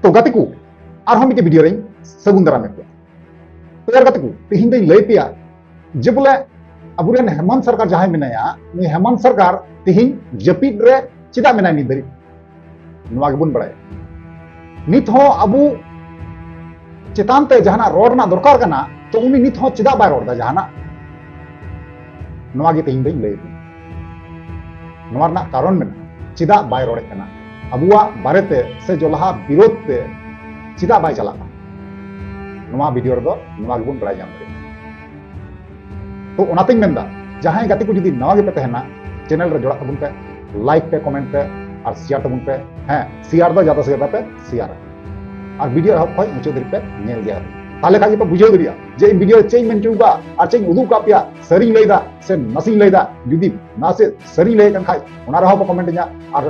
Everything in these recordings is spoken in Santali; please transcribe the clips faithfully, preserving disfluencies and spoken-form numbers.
ᱛᱚ ᱜᱟᱛᱮ ᱠᱚ, ᱟᱨᱦᱚᱸ ᱢᱤᱫᱴᱮᱱ ᱵᱷᱤᱰᱤᱭᱳ ᱨᱮᱧ ᱥᱟᱹᱜᱩᱱ ᱫᱟᱨᱟᱢᱮᱫ ᱯᱮᱭᱟ᱾ ᱛᱚ ᱭᱟᱨ ᱜᱟᱛᱮ ᱠᱚ, ᱛᱮᱦᱮᱧ ᱫᱚᱧ ᱞᱟᱹᱭ ᱯᱮᱭᱟ ᱡᱮ ᱵᱚᱞᱮ ᱟᱵᱚᱨᱮᱱ ᱦᱮᱢᱚᱱᱛ ᱥᱚᱨᱠᱟᱨ ᱡᱟᱦᱟᱸᱭ ᱢᱮᱱᱟᱭᱟ, ᱱᱩᱭ ᱦᱮᱢᱚᱱᱛ ᱥᱚᱨᱠᱟᱨ ᱛᱮᱦᱮᱧ ᱡᱟᱹᱯᱤᱫ ᱨᱮ ᱪᱮᱫᱟᱜ ᱢᱮᱱᱟᱭᱟ ᱱᱤᱛ ᱫᱷᱟᱹᱨᱤᱡ? ᱱᱚᱣᱟ ᱜᱮᱵᱚᱱ ᱵᱟᱲᱟᱭᱟ᱾ ᱱᱤᱛ ᱦᱚᱸ ᱟᱵᱚ ᱪᱮᱛᱟᱱ ᱛᱮ ᱡᱟᱦᱟᱱᱟᱜ ᱨᱚᱲ ᱨᱮᱱᱟᱜ ᱫᱚᱨᱠᱟᱨ ᱠᱟᱱᱟ, ᱛᱚ ᱩᱱᱤ ᱱᱤᱛ ᱦᱚᱸ ᱪᱮᱫᱟᱜ ᱵᱟᱭ ᱨᱚᱲ ᱮᱫᱟ ᱡᱟᱦᱟᱱᱟᱜ? ᱱᱚᱣᱟ ᱜᱮ ᱛᱮᱦᱮᱧ ᱫᱚᱧ ᱞᱟᱹᱭ ᱟᱵᱚᱱᱟ᱾ ᱱᱚᱣᱟ ᱨᱮᱱᱟᱜ ᱠᱟᱨᱚᱱ ᱢᱮᱱᱟᱜᱼᱟ, ᱪᱮᱫᱟᱜ ᱵᱟᱭ ᱨᱚᱲᱮᱫ ᱠᱟᱱᱟ, ᱟᱵᱚᱣᱟᱜ ᱵᱟᱨᱮᱛᱮ ᱥᱮ ᱡᱚᱞᱦᱟ ᱵᱤᱨᱳᱫᱷ ᱛᱮ ᱪᱮᱫᱟᱜ ᱵᱟᱭ ᱪᱟᱞᱟᱜ ᱠᱟᱱᱟ᱾ ᱱᱚᱣᱟ ᱵᱷᱤᱰᱤᱭᱳ ᱨᱮᱫᱚ ᱱᱚᱣᱟ ᱜᱮᱵᱚᱱ ᱵᱟᱲᱟᱭ ᱧᱟᱢ ᱫᱟᱲᱮᱭᱟᱜᱼᱟ᱾ ᱛᱚ ᱚᱱᱟᱛᱮᱧ ᱢᱮᱱᱫᱟ, ᱡᱟᱦᱟᱸᱭ ᱜᱟᱛᱮ ᱠᱚ ᱡᱩᱫᱤ ᱱᱟᱣᱟ ᱜᱮᱯᱮ ᱛᱟᱦᱮᱱᱟ, ᱪᱮᱱᱮᱞ ᱨᱮ ᱡᱚᱲᱟᱜ ᱛᱟᱵᱚᱱ ᱯᱮ, ᱞᱟᱭᱤᱠ ᱯᱮ, ᱠᱚᱢᱮᱱᱴ ᱯᱮ ᱟᱨ ᱥᱮᱭᱟᱨ ᱛᱟᱵᱚᱱ ᱯᱮ᱾ ᱦᱮᱸ, ᱥᱮᱭᱟᱨ ᱫᱚ ᱡᱟᱫᱟ ᱥᱮ ᱡᱟᱫᱟ ᱯᱮ ᱥᱮᱭᱟᱨᱟ᱾ ᱟᱨ ᱵᱷᱤᱰᱤᱭᱳ ᱮᱦᱚᱵ ᱠᱷᱚᱱ ᱢᱩᱪᱟᱹᱫ ᱫᱷᱟᱹᱨᱤᱡ ᱯᱮ ᱧᱮᱞ ᱜᱮᱭᱟ᱾ ᱛᱟᱦᱚᱞᱮ ᱠᱷᱟᱱ ᱜᱮᱯᱮ ᱵᱩᱡᱷᱟᱹᱣ ᱫᱟᱲᱮᱭᱟᱜᱼᱟ ᱡᱮ ᱤᱧ ᱵᱷᱤᱰᱤᱭᱳ ᱨᱮ ᱪᱮᱫ ᱤᱧ ᱢᱮᱱ ᱦᱚᱪᱚ ᱠᱟᱜᱼᱟ ᱟᱨ ᱪᱮᱫ ᱤᱧ ᱩᱫᱩᱜ ᱠᱟᱜ ᱯᱮᱭᱟ, ᱥᱟᱹᱨᱤᱧ ᱞᱟᱹᱭᱫᱟ ᱥᱮ ᱱᱟᱥᱮᱧ ᱞᱟᱹᱭᱫᱟ᱾ ᱡᱩᱫᱤ ᱱᱟᱥᱮ ᱥᱟᱹᱨᱤᱧ ᱞᱟᱹᱭᱮᱫ ᱠᱟᱱ ᱠᱷᱟᱡ, ᱚᱱᱟ ᱨᱮᱦᱚᱸ ᱯᱮ ᱠᱚᱢᱮᱱᱴ ᱤᱧᱟ, ᱟᱨ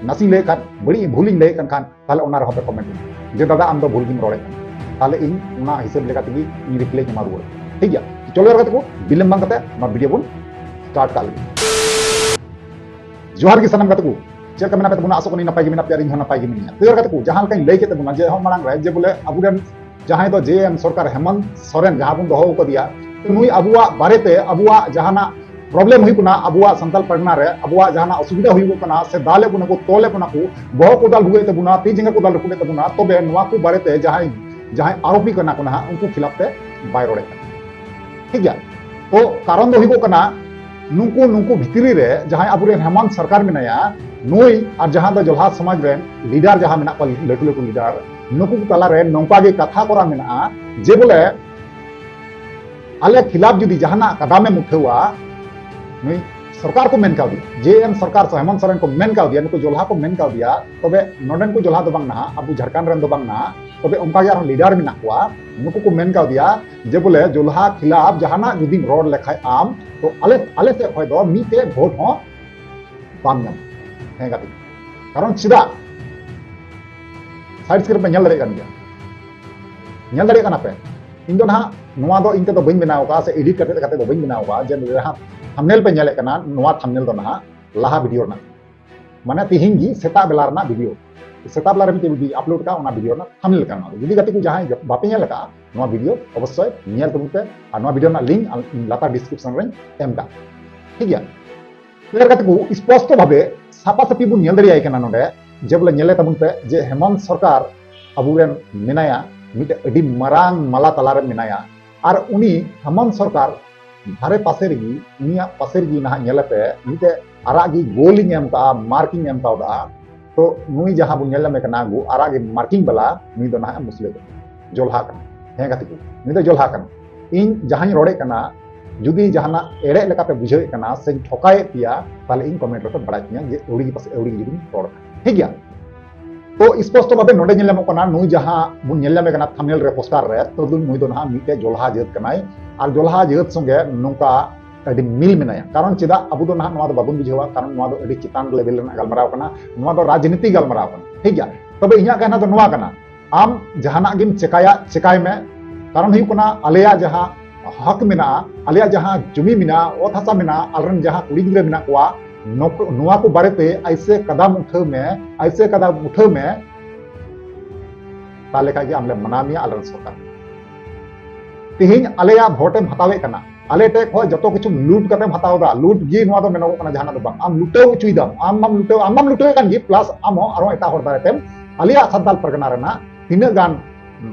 ᱱᱟᱥᱮᱧ ᱞᱟᱹᱭᱮᱫ ᱠᱷᱟᱱ, ᱵᱟᱹᱲᱤᱡ ᱵᱷᱩᱞᱤᱧ ᱞᱟᱹᱭᱮᱫ ᱠᱟᱱ ᱠᱷᱟᱱ, ᱛᱟᱦᱚᱞᱮ ᱚᱱᱟ ᱨᱮᱦᱚᱸ ᱯᱮ ᱠᱚᱢᱮᱱᱴ ᱤᱧᱟ ᱡᱮ, "ᱫᱟᱫᱟ, ᱟᱢ ᱫᱚ ᱵᱷᱩᱞ ᱜᱮᱢ ᱨᱚᱲᱮᱫ ᱠᱟᱱᱟ᱾" ᱛᱟᱦᱚᱞᱮ ᱤᱧ ᱚᱱᱟ ᱦᱤᱥᱟᱹᱵ ᱞᱮᱠᱟ ᱛᱮᱜᱮ ᱤᱧ ᱨᱤᱯᱞᱟᱭ ᱮᱢᱟ ᱨᱩᱣᱟᱹᱲ᱾ ᱴᱷᱤᱠ ᱜᱮᱭᱟ, ᱪᱚᱞᱚ ᱭᱟᱨ ᱜᱟᱛᱮ ᱠᱚ, ᱵᱤᱞᱚᱢ ᱵᱟᱝ ᱠᱟᱛᱮ ᱱᱚᱣᱟ ᱵᱷᱤᱰᱤᱭᱳ ᱵᱚᱱ ᱥᱴᱟᱨᱴ ᱠᱟᱜ ᱞᱮᱜᱮ᱾ ᱡᱚᱦᱟᱨ ᱜᱮ ᱥᱟᱱᱟᱢ ᱜᱟᱛᱮ ᱠᱚ, ᱪᱮᱫ ᱞᱮᱠᱟ ᱢᱮᱱᱟᱜ ᱯᱮ ᱛᱟᱵᱚᱱᱟ? ᱟᱥᱚᱜ ᱠᱟᱹᱱᱟᱹᱧ ᱱᱟᱯᱟᱭ ᱜᱮ ᱢᱮᱱᱟᱜ ᱯᱮᱭᱟ ᱟᱨ ᱤᱧ ᱦᱚᱸ ᱱᱟᱯᱟᱭ ᱜᱮ ᱢᱤᱱᱟᱹᱧᱟ᱾ ᱛᱚ ᱭᱟᱨ ᱜᱟᱛᱮ ᱠᱚ, ᱡᱟᱦᱟᱸ ᱞᱮᱠᱟᱧ ᱞᱟᱹᱭ ᱠᱮᱫ ᱛᱟᱵᱚᱱᱟ ᱡᱮ ᱮᱦᱚᱵ ᱢᱟᱲᱟᱝ ᱨᱮ ᱡᱮ ᱵᱚᱞᱮ ᱟᱵᱚᱨᱮᱱ ᱡᱟᱦᱟᱸᱭ ᱫᱚ ᱡᱮ ᱮᱢ ᱥᱚᱨᱠᱟᱨ ᱦᱮᱢᱚᱱᱛ ᱥᱚᱨᱮᱱ ᱡᱟᱦᱟᱸ ᱵᱚᱱ ᱫᱚᱦᱚ ᱟᱠᱟᱫᱮᱭᱟ, ᱱᱩᱭ ᱟᱵᱚᱣᱟᱜ ᱵᱟᱨᱮᱛᱮ, ᱟᱵᱚᱣᱟᱜ ᱡᱟᱦᱟᱱᱟᱜ ᱯᱨᱚᱵᱞᱮᱢ ᱦᱩᱭᱩᱜ ᱠᱟᱱᱟ, ᱟᱵᱚᱣᱟᱜ ᱥᱟᱱᱛᱟᱲ ᱯᱟᱨᱜᱟᱱᱟ ᱨᱮ ᱟᱵᱚᱣᱟᱜ ᱡᱟᱦᱟᱱᱟᱜ ᱚᱥᱩᱵᱤᱫᱷᱟ ᱦᱩᱭᱩᱜᱚᱜ ᱠᱟᱱᱟ, ᱥᱮ ᱫᱟᱞᱮᱫ ᱵᱚᱱᱟ ᱠᱚ, ᱛᱚᱞᱮᱫ ᱵᱚᱱᱟ ᱠᱚ, ᱵᱚᱦᱚᱜ ᱠᱚ ᱫᱟᱞ ᱵᱷᱩᱜᱟᱹᱜ ᱛᱟᱵᱚᱱᱟ, ᱛᱤ ᱡᱟᱸᱜᱟ ᱠᱚ ᱫᱟᱞ ᱨᱟᱹᱯᱩᱫᱮᱫ ᱛᱟᱵᱚᱱᱟ, ᱛᱚᱵᱮ ᱱᱚᱣᱟ ᱠᱚ ᱵᱟᱨᱮᱛᱮ ᱡᱟᱦᱟᱸᱭ, ᱡᱟᱦᱟᱸᱭ ᱟᱨᱳᱯᱤ ᱠᱟᱱᱟ ᱠᱚ ᱱᱟᱦᱟᱜ, ᱩᱱᱠᱩ ᱠᱷᱤᱞᱟᱯ ᱛᱮ ᱵᱟᱭ ᱨᱚᱲᱮᱫ ᱠᱟᱱᱟ᱾ ᱴᱷᱤᱠ ᱜᱮᱭᱟ? ᱛᱚ ᱠᱟᱨᱚᱱ ᱫᱚ ᱦᱩᱭᱩᱜᱚᱜ ᱠᱟᱱᱟ, ᱱᱩᱠᱩ, ᱱᱩᱠᱩ ᱵᱷᱤᱛᱨᱤ ᱨᱮ ᱡᱟᱦᱟᱸᱭ ᱟᱵᱚᱨᱮᱱ ᱦᱮᱢᱚᱱᱛ ᱥᱚᱨᱠᱟᱨ ᱢᱮᱱᱟᱭᱟ, ᱱᱩᱭ ᱟᱨ ᱡᱟᱦᱟᱸ ᱫᱚ ᱡᱚᱞᱦᱟ ᱥᱚᱢᱟᱡᱽ ᱨᱮᱱ ᱞᱤᱰᱟᱨ ᱡᱟᱦᱟᱸ ᱢᱮᱱᱟᱜ ᱠᱚᱣᱟ, ᱞᱟᱹᱴᱩ ᱞᱟᱹᱴᱩ ᱞᱤᱰᱟᱨ, ᱱᱩᱠᱩ ᱠᱚ ᱛᱟᱞᱟᱨᱮ ᱱᱚᱝᱠᱟ ᱜᱮ ᱠᱟᱛᱷᱟ ᱠᱚᱨᱟ ᱢᱮᱱᱟᱜᱼᱟ ᱡᱮ ᱵᱚᱞᱮ ᱟᱞᱮ ᱠᱷᱤᱞᱟᱯ ᱡᱩᱫᱤ ᱡᱟᱦᱟᱱᱟᱜ ᱠᱟᱫᱟᱢᱮᱢ ᱩᱴᱷᱟᱹᱣᱟ, ᱱᱩᱭ ᱥᱚᱨᱠᱟᱨ ᱠᱚ ᱢᱮᱱ ᱠᱟᱣᱫᱮᱭᱟ, ᱡᱮ ᱮᱢ ᱥᱚᱨᱠᱟᱨ ᱥᱮ ᱦᱮᱢᱚᱱᱛ ᱥᱚᱨᱮᱱ ᱠᱚ ᱢᱮᱱ ᱠᱟᱣᱫᱮᱭᱟ, ᱱᱩᱠᱩ ᱡᱚᱞᱦᱟ ᱠᱚ ᱢᱮᱱ ᱠᱟᱣᱫᱮᱭᱟ, ᱛᱚᱵᱮ ᱱᱚᱰᱮᱱ ᱠᱚ ᱡᱚᱞᱦᱟ ᱫᱚ ᱵᱟᱝ ᱱᱟᱦᱟᱜ, ᱟᱵᱚ ᱡᱷᱟᱲᱠᱷᱚᱸᱰ ᱨᱮᱱ ᱫᱚ ᱵᱟᱝ ᱱᱟᱦᱟᱜ, ᱛᱚᱵᱮ ᱚᱱᱠᱟ ᱜᱮ ᱟᱨᱦᱚᱸ ᱞᱤᱰᱟᱨ ᱢᱮᱱᱟᱜ ᱠᱚᱣᱟ, ᱱᱩᱠᱩ ᱠᱚ ᱢᱮᱱ ᱠᱟᱣᱫᱮᱭᱟ ᱡᱮ ᱵᱚᱞᱮ ᱡᱚᱞᱦᱟ ᱠᱷᱤᱞᱟᱯ ᱡᱟᱦᱟᱱᱟᱜ ᱡᱩᱫᱤᱢ ᱨᱚᱲ ᱞᱮᱠᱷᱟᱡ ᱟᱢ, ᱛᱚ ᱟᱞᱮ, ᱟᱞᱮ ᱥᱮᱫ ᱠᱷᱚᱡ ᱫᱚ ᱢᱤᱫᱴᱮᱡ ᱵᱷᱳᱴ ᱦᱚᱸ ᱵᱟᱢ ᱧᱟᱢᱟ᱾ ᱦᱮᱸ ᱜᱟᱛᱮ, ᱠᱟᱨᱚᱱ ᱪᱮᱫᱟᱜ? ᱥᱟᱭᱤᱰ ᱥᱠᱨᱤᱱ ᱯᱮ ᱧᱮᱞ ᱫᱟᱲᱮᱭᱟᱜ ᱠᱟᱱ ᱜᱮᱭᱟ, ᱧᱮᱞ ᱫᱟᱲᱮᱭᱟᱜ ᱠᱟᱱᱟ ᱯᱮ᱾ ᱤᱧ ᱫᱚ ᱱᱟᱦᱟᱜ ᱱᱚᱣᱟ ᱫᱚ ᱤᱧ ᱛᱮᱫᱚ ᱵᱟᱹᱧ ᱵᱮᱱᱟᱣ ᱟᱠᱟᱫᱼᱟ, ᱥᱮ ᱮᱰᱤᱴ ᱠᱟᱛᱮ, ᱠᱟᱛᱮ ᱫᱚ ᱵᱟᱹᱧ ᱵᱮᱱᱟᱣ ᱟᱠᱟᱫᱼᱟ᱾ ᱡᱮ ᱡᱟᱦᱟᱸ ᱛᱷᱟᱢᱵᱱᱮᱞ ᱯᱮ ᱧᱮᱞᱮᱫ ᱠᱟᱱᱟ, ᱱᱚᱣᱟ ᱛᱷᱟᱢᱵᱱᱮᱞ ᱫᱚ ᱱᱟᱦᱟᱜ ᱞᱟᱦᱟ ᱵᱷᱤᱰᱤᱭᱳ ᱨᱮᱱᱟᱜ, ᱢᱟᱱᱮ ᱛᱤᱦᱤᱧ ᱜᱮ ᱥᱮᱛᱟᱜ ᱵᱮᱞᱟ ᱨᱮᱱᱟᱜ ᱵᱷᱤᱰᱤᱭᱳ᱾ ᱥᱮᱛᱟᱜ ᱵᱮᱞᱟ ᱨᱮ ᱢᱤᱫᱴᱮᱡ video upload ᱠᱟᱜᱼᱟ, ᱚᱱᱟ video ᱨᱮᱱᱟᱜ thumbnail ᱠᱟᱱᱟ ᱱᱚᱣᱟ ᱫᱚ᱾ ᱡᱩᱫᱤ ᱜᱟᱛᱮ ᱠᱚ ᱡᱟᱦᱟᱸᱭ ᱵᱟᱯᱮ ᱧᱮᱞ ᱟᱠᱟᱫᱼᱟ ᱱᱚᱣᱟ video, ᱚᱵᱚᱥᱥᱳᱭ ᱧᱮᱞ ᱛᱟᱵᱚᱱ ᱯᱮ, ᱟᱨ ᱱᱚᱣᱟ video ᱨᱮᱱᱟᱜ link ᱤᱧ ᱞᱟᱛᱟᱨ description ᱨᱮᱧ ᱮᱢ ᱠᱟᱜᱼᱟ, ᱴᱷᱤᱠ ᱜᱮᱭᱟ᱾ ᱛᱚ ᱜᱟᱛᱮ ᱠᱚ, ᱥᱯᱚᱥᱴᱚ ᱵᱷᱟᱵᱮ ᱥᱟᱯᱷᱟ ᱥᱟᱯᱷᱤ ᱵᱚᱱ ᱧᱮᱞ ᱫᱟᱲᱮᱭᱟᱭ ᱠᱟᱱᱟ ᱱᱚᱰᱮ, ᱡᱮ ᱵᱚᱞᱮ ᱧᱮᱞᱮ ᱛᱟᱵᱚᱱ ᱯᱮ ᱡᱮ ᱦᱮᱢᱚᱱᱛ ᱥᱚᱨᱠᱟᱨ ᱟᱵᱚᱨᱮᱱ ᱢᱮᱱᱟᱭᱟ, ᱢᱤᱫᱴᱮᱡ ᱟᱹᱰᱤ ᱢᱟᱨᱟᱝ ᱢᱟᱞᱟ ᱛᱟᱞᱟᱨᱮ ᱢᱮᱱᱟᱭᱟ, ᱟᱨ ᱩᱱᱤ ᱦᱮᱢᱚᱱᱛ ᱥᱚᱨᱠᱟᱨ ᱫᱷᱟᱨᱮ ᱯᱟᱥᱮ ᱨᱮᱜᱮ, ᱩᱱᱤᱭᱟᱜ ᱯᱟᱥᱮ ᱨᱮᱜᱮ ᱱᱟᱦᱟᱜ ᱧᱮᱞᱮ ᱯᱮ ᱢᱤᱫᱴᱮᱡ ᱟᱨᱟᱜ ᱜᱮ ᱜᱳᱞ ᱤᱧ ᱮᱢ ᱠᱟᱜᱼᱟ, mark ᱤᱧ ᱮᱢ ᱠᱟᱣᱫᱟ᱾ ᱛᱚ ᱱᱩᱭ ᱡᱟᱦᱟᱸ ᱵᱚᱱ ᱧᱮᱞ ᱧᱟᱢᱮ ᱠᱟᱱᱟ ᱜᱳ-, ᱟᱨᱟᱜ ᱜᱮ marking ᱵᱟᱞᱟ, ᱱᱩᱭ ᱫᱚ ᱱᱟᱦᱟᱜ ᱢᱩᱥᱞᱟᱹ ᱠᱟᱱᱟ, ᱡᱚᱞᱦᱟ ᱠᱟᱱᱟ᱾ ᱦᱮᱸ ᱜᱟᱛᱮ ᱠᱚ, ᱱᱩᱭ ᱫᱚ ᱡᱚᱞᱦᱟ ᱠᱟᱱᱟ᱾ ᱤᱧ ᱡᱟᱦᱟᱸᱧ ᱨᱚᱲᱮᱫ ᱠᱟᱱᱟ, ᱡᱩᱫᱤ ᱡᱟᱦᱟᱱᱟᱜ ᱮᱲᱮ ᱞᱮᱠᱟᱯᱮ ᱵᱩᱡᱷᱟᱹᱣᱮᱫ ᱠᱟᱱᱟ ᱥᱮᱧ ᱴᱷᱚᱠᱟᱭᱮᱫ ᱯᱮᱭᱟ, ᱛᱟᱦᱞᱮ ᱤᱧ comment ᱨᱮᱯᱮ ᱵᱟᱲᱟᱭ ᱦᱚᱪᱚᱧᱟ ᱡᱮ ᱟᱹᱣᱲᱤ ᱜᱮ ᱯᱟᱥᱮ ᱟᱹᱣᱲᱤ ᱜᱮ ᱡᱩᱫᱤᱧ ᱨᱚᱲ ᱠᱟᱱᱟ, ᱴᱷᱤᱠ ᱜᱮᱭᱟ? ᱛᱚ ᱥᱯᱚᱥᱴᱚ ᱵᱷᱟᱵᱮ ᱱᱚᱰᱮ ᱧᱮᱞ ᱧᱟᱢᱚᱜ ᱠᱟᱱᱟ, ᱱᱩᱭ ᱡᱟᱦᱟᱸ ᱵᱚᱱ ᱧᱮᱞ ᱧᱟᱢᱮ ᱠᱟᱱᱟ thumbnail ᱨᱮ, poster ᱨᱮ, ᱛᱚ ᱱᱩᱭ ᱫᱚ ᱱᱟᱦᱟᱜ ᱢᱤᱫᱴᱮᱡ ᱡᱚᱞᱦᱟ ᱡᱟᱹᱛ ᱠᱟᱱᱟᱭ, ᱟᱨ ᱡᱚᱞᱦᱟ ᱡᱟᱹᱛ ᱥᱚᱸᱜᱮ ᱱᱚᱝᱠᱟ ᱟᱹᱰᱤ ᱢᱤᱞ ᱢᱮᱱᱟᱭᱟ᱾ ᱠᱟᱨᱚᱱ ᱪᱮᱫᱟᱜ ᱟᱵᱚ ᱫᱚ ᱱᱟᱦᱟᱜ ᱱᱚᱣᱟ ᱫᱚ ᱵᱟᱵᱚᱱ ᱵᱩᱡᱷᱟᱹᱣᱟ, ᱠᱟᱨᱚᱱ ᱱᱚᱣᱟ ᱫᱚ ᱟᱹᱰᱤ ᱪᱮᱛᱟᱱ level ᱨᱮᱱᱟᱜ ᱜᱟᱞᱢᱟᱨᱟᱣ ᱠᱟᱱᱟ, ᱱᱚᱣᱟ ᱫᱚ ᱨᱟᱡᱽᱱᱤᱛᱤ ᱜᱟᱞᱢᱟᱨᱟᱣ ᱠᱟᱱᱟ, ᱴᱷᱤᱠ ᱜᱮᱭᱟ? ᱛᱚᱵᱮ ᱤᱧᱟᱹᱜ ᱠᱟᱛᱷᱟ ᱫᱚ ᱱᱚᱣᱟ ᱠᱟᱱᱟ, ᱟᱢ ᱡᱟᱦᱟᱱᱟᱜ ᱜᱮᱢ ᱪᱮᱠᱟᱭᱟ, ᱪᱮᱠᱟᱭ ᱢᱮ, ᱠᱟᱨᱚᱱ ᱦᱩᱭᱩᱜ ᱠᱟᱱᱟ ᱟᱞᱮᱭᱟᱜ ᱡᱟᱦᱟᱸ ᱦᱚᱠ ᱢᱮᱱᱟᱜᱼᱟ, ᱟᱞᱮᱭᱟᱜ ᱡᱟᱦᱟᱸ ᱡᱩᱢᱤ ᱢᱮᱱᱟᱜᱼᱟ, ᱚᱛ ᱦᱟᱥᱟ ᱢᱮᱱᱟᱜᱼᱟ, ᱟᱞᱮᱨᱮᱱ ᱡᱟᱦᱟᱸ ᱠᱩᱲᱤ ᱜᱤᱫᱽᱨᱟᱹ ᱢᱮᱱᱟᱜ ᱠᱚᱣᱟ, ᱱᱚᱠ-, ᱱᱚᱣᱟ ᱠᱚ ᱵᱟᱨᱮᱛᱮ ᱟᱭᱥᱮ ᱠᱟᱫᱟᱢ ᱩᱴᱷᱟᱹᱣ ᱢᱮ, ᱟᱭᱥᱮ ᱠᱟᱫᱟᱢ ᱩᱴᱷᱟᱹᱣ ᱢᱮ, ᱛᱟᱦᱞᱮ ᱠᱷᱟᱡ ᱜᱮ ᱟᱢ ᱞᱮ ᱢᱟᱱᱟᱣ ᱢᱮᱭᱟ ᱟᱞᱮᱨᱮᱱ ᱥᱚᱨᱠᱟᱨ᱾ ᱛᱮᱦᱮᱧ ᱟᱞᱮᱭᱟᱜ ᱵᱷᱳᱴ ᱮᱢ ᱦᱟᱛᱟᱣᱮᱫ ᱠᱟᱱᱟ, ᱟᱞᱮ ᱴᱷᱮᱡ ᱠᱷᱚᱡ ᱡᱚᱛᱚ ᱠᱤᱪᱷᱩ ᱞᱩᱴ ᱠᱟᱛᱮᱢ ᱦᱟᱛᱟᱣ ᱮᱫᱟ, ᱞᱩᱴ ᱜᱮ ᱱᱚᱣᱟ ᱫᱚ ᱢᱮᱱᱚᱜᱚᱜ ᱠᱟᱱᱟ, ᱡᱟᱦᱟᱱᱟᱜ ᱫᱚ ᱵᱟᱝ᱾ ᱟᱢ ᱞᱩᱴᱟᱹᱣ ᱦᱚᱪᱚᱭᱮᱫᱟᱢ, ᱟᱢ ᱢᱟᱢ ᱞᱩᱴᱟᱹᱣ, ᱟᱢ ᱢᱟᱢ ᱞᱩᱴᱟᱹᱣᱮᱫ ᱠᱟᱱ ᱜᱮ, plus ᱟᱢ ᱦᱚᱸ ᱟᱨᱦᱚᱸ ᱮᱴᱟᱜ ᱦᱚᱲ ᱫᱟᱨᱟᱭ ᱛᱮᱢ ᱟᱞᱮᱭᱟᱜ ᱥᱟᱱᱛᱟᱲ ᱯᱟᱨᱜᱟᱱᱟ ᱨᱮᱱᱟᱜ ᱛᱤᱱᱟᱹᱜ ᱜᱟᱱ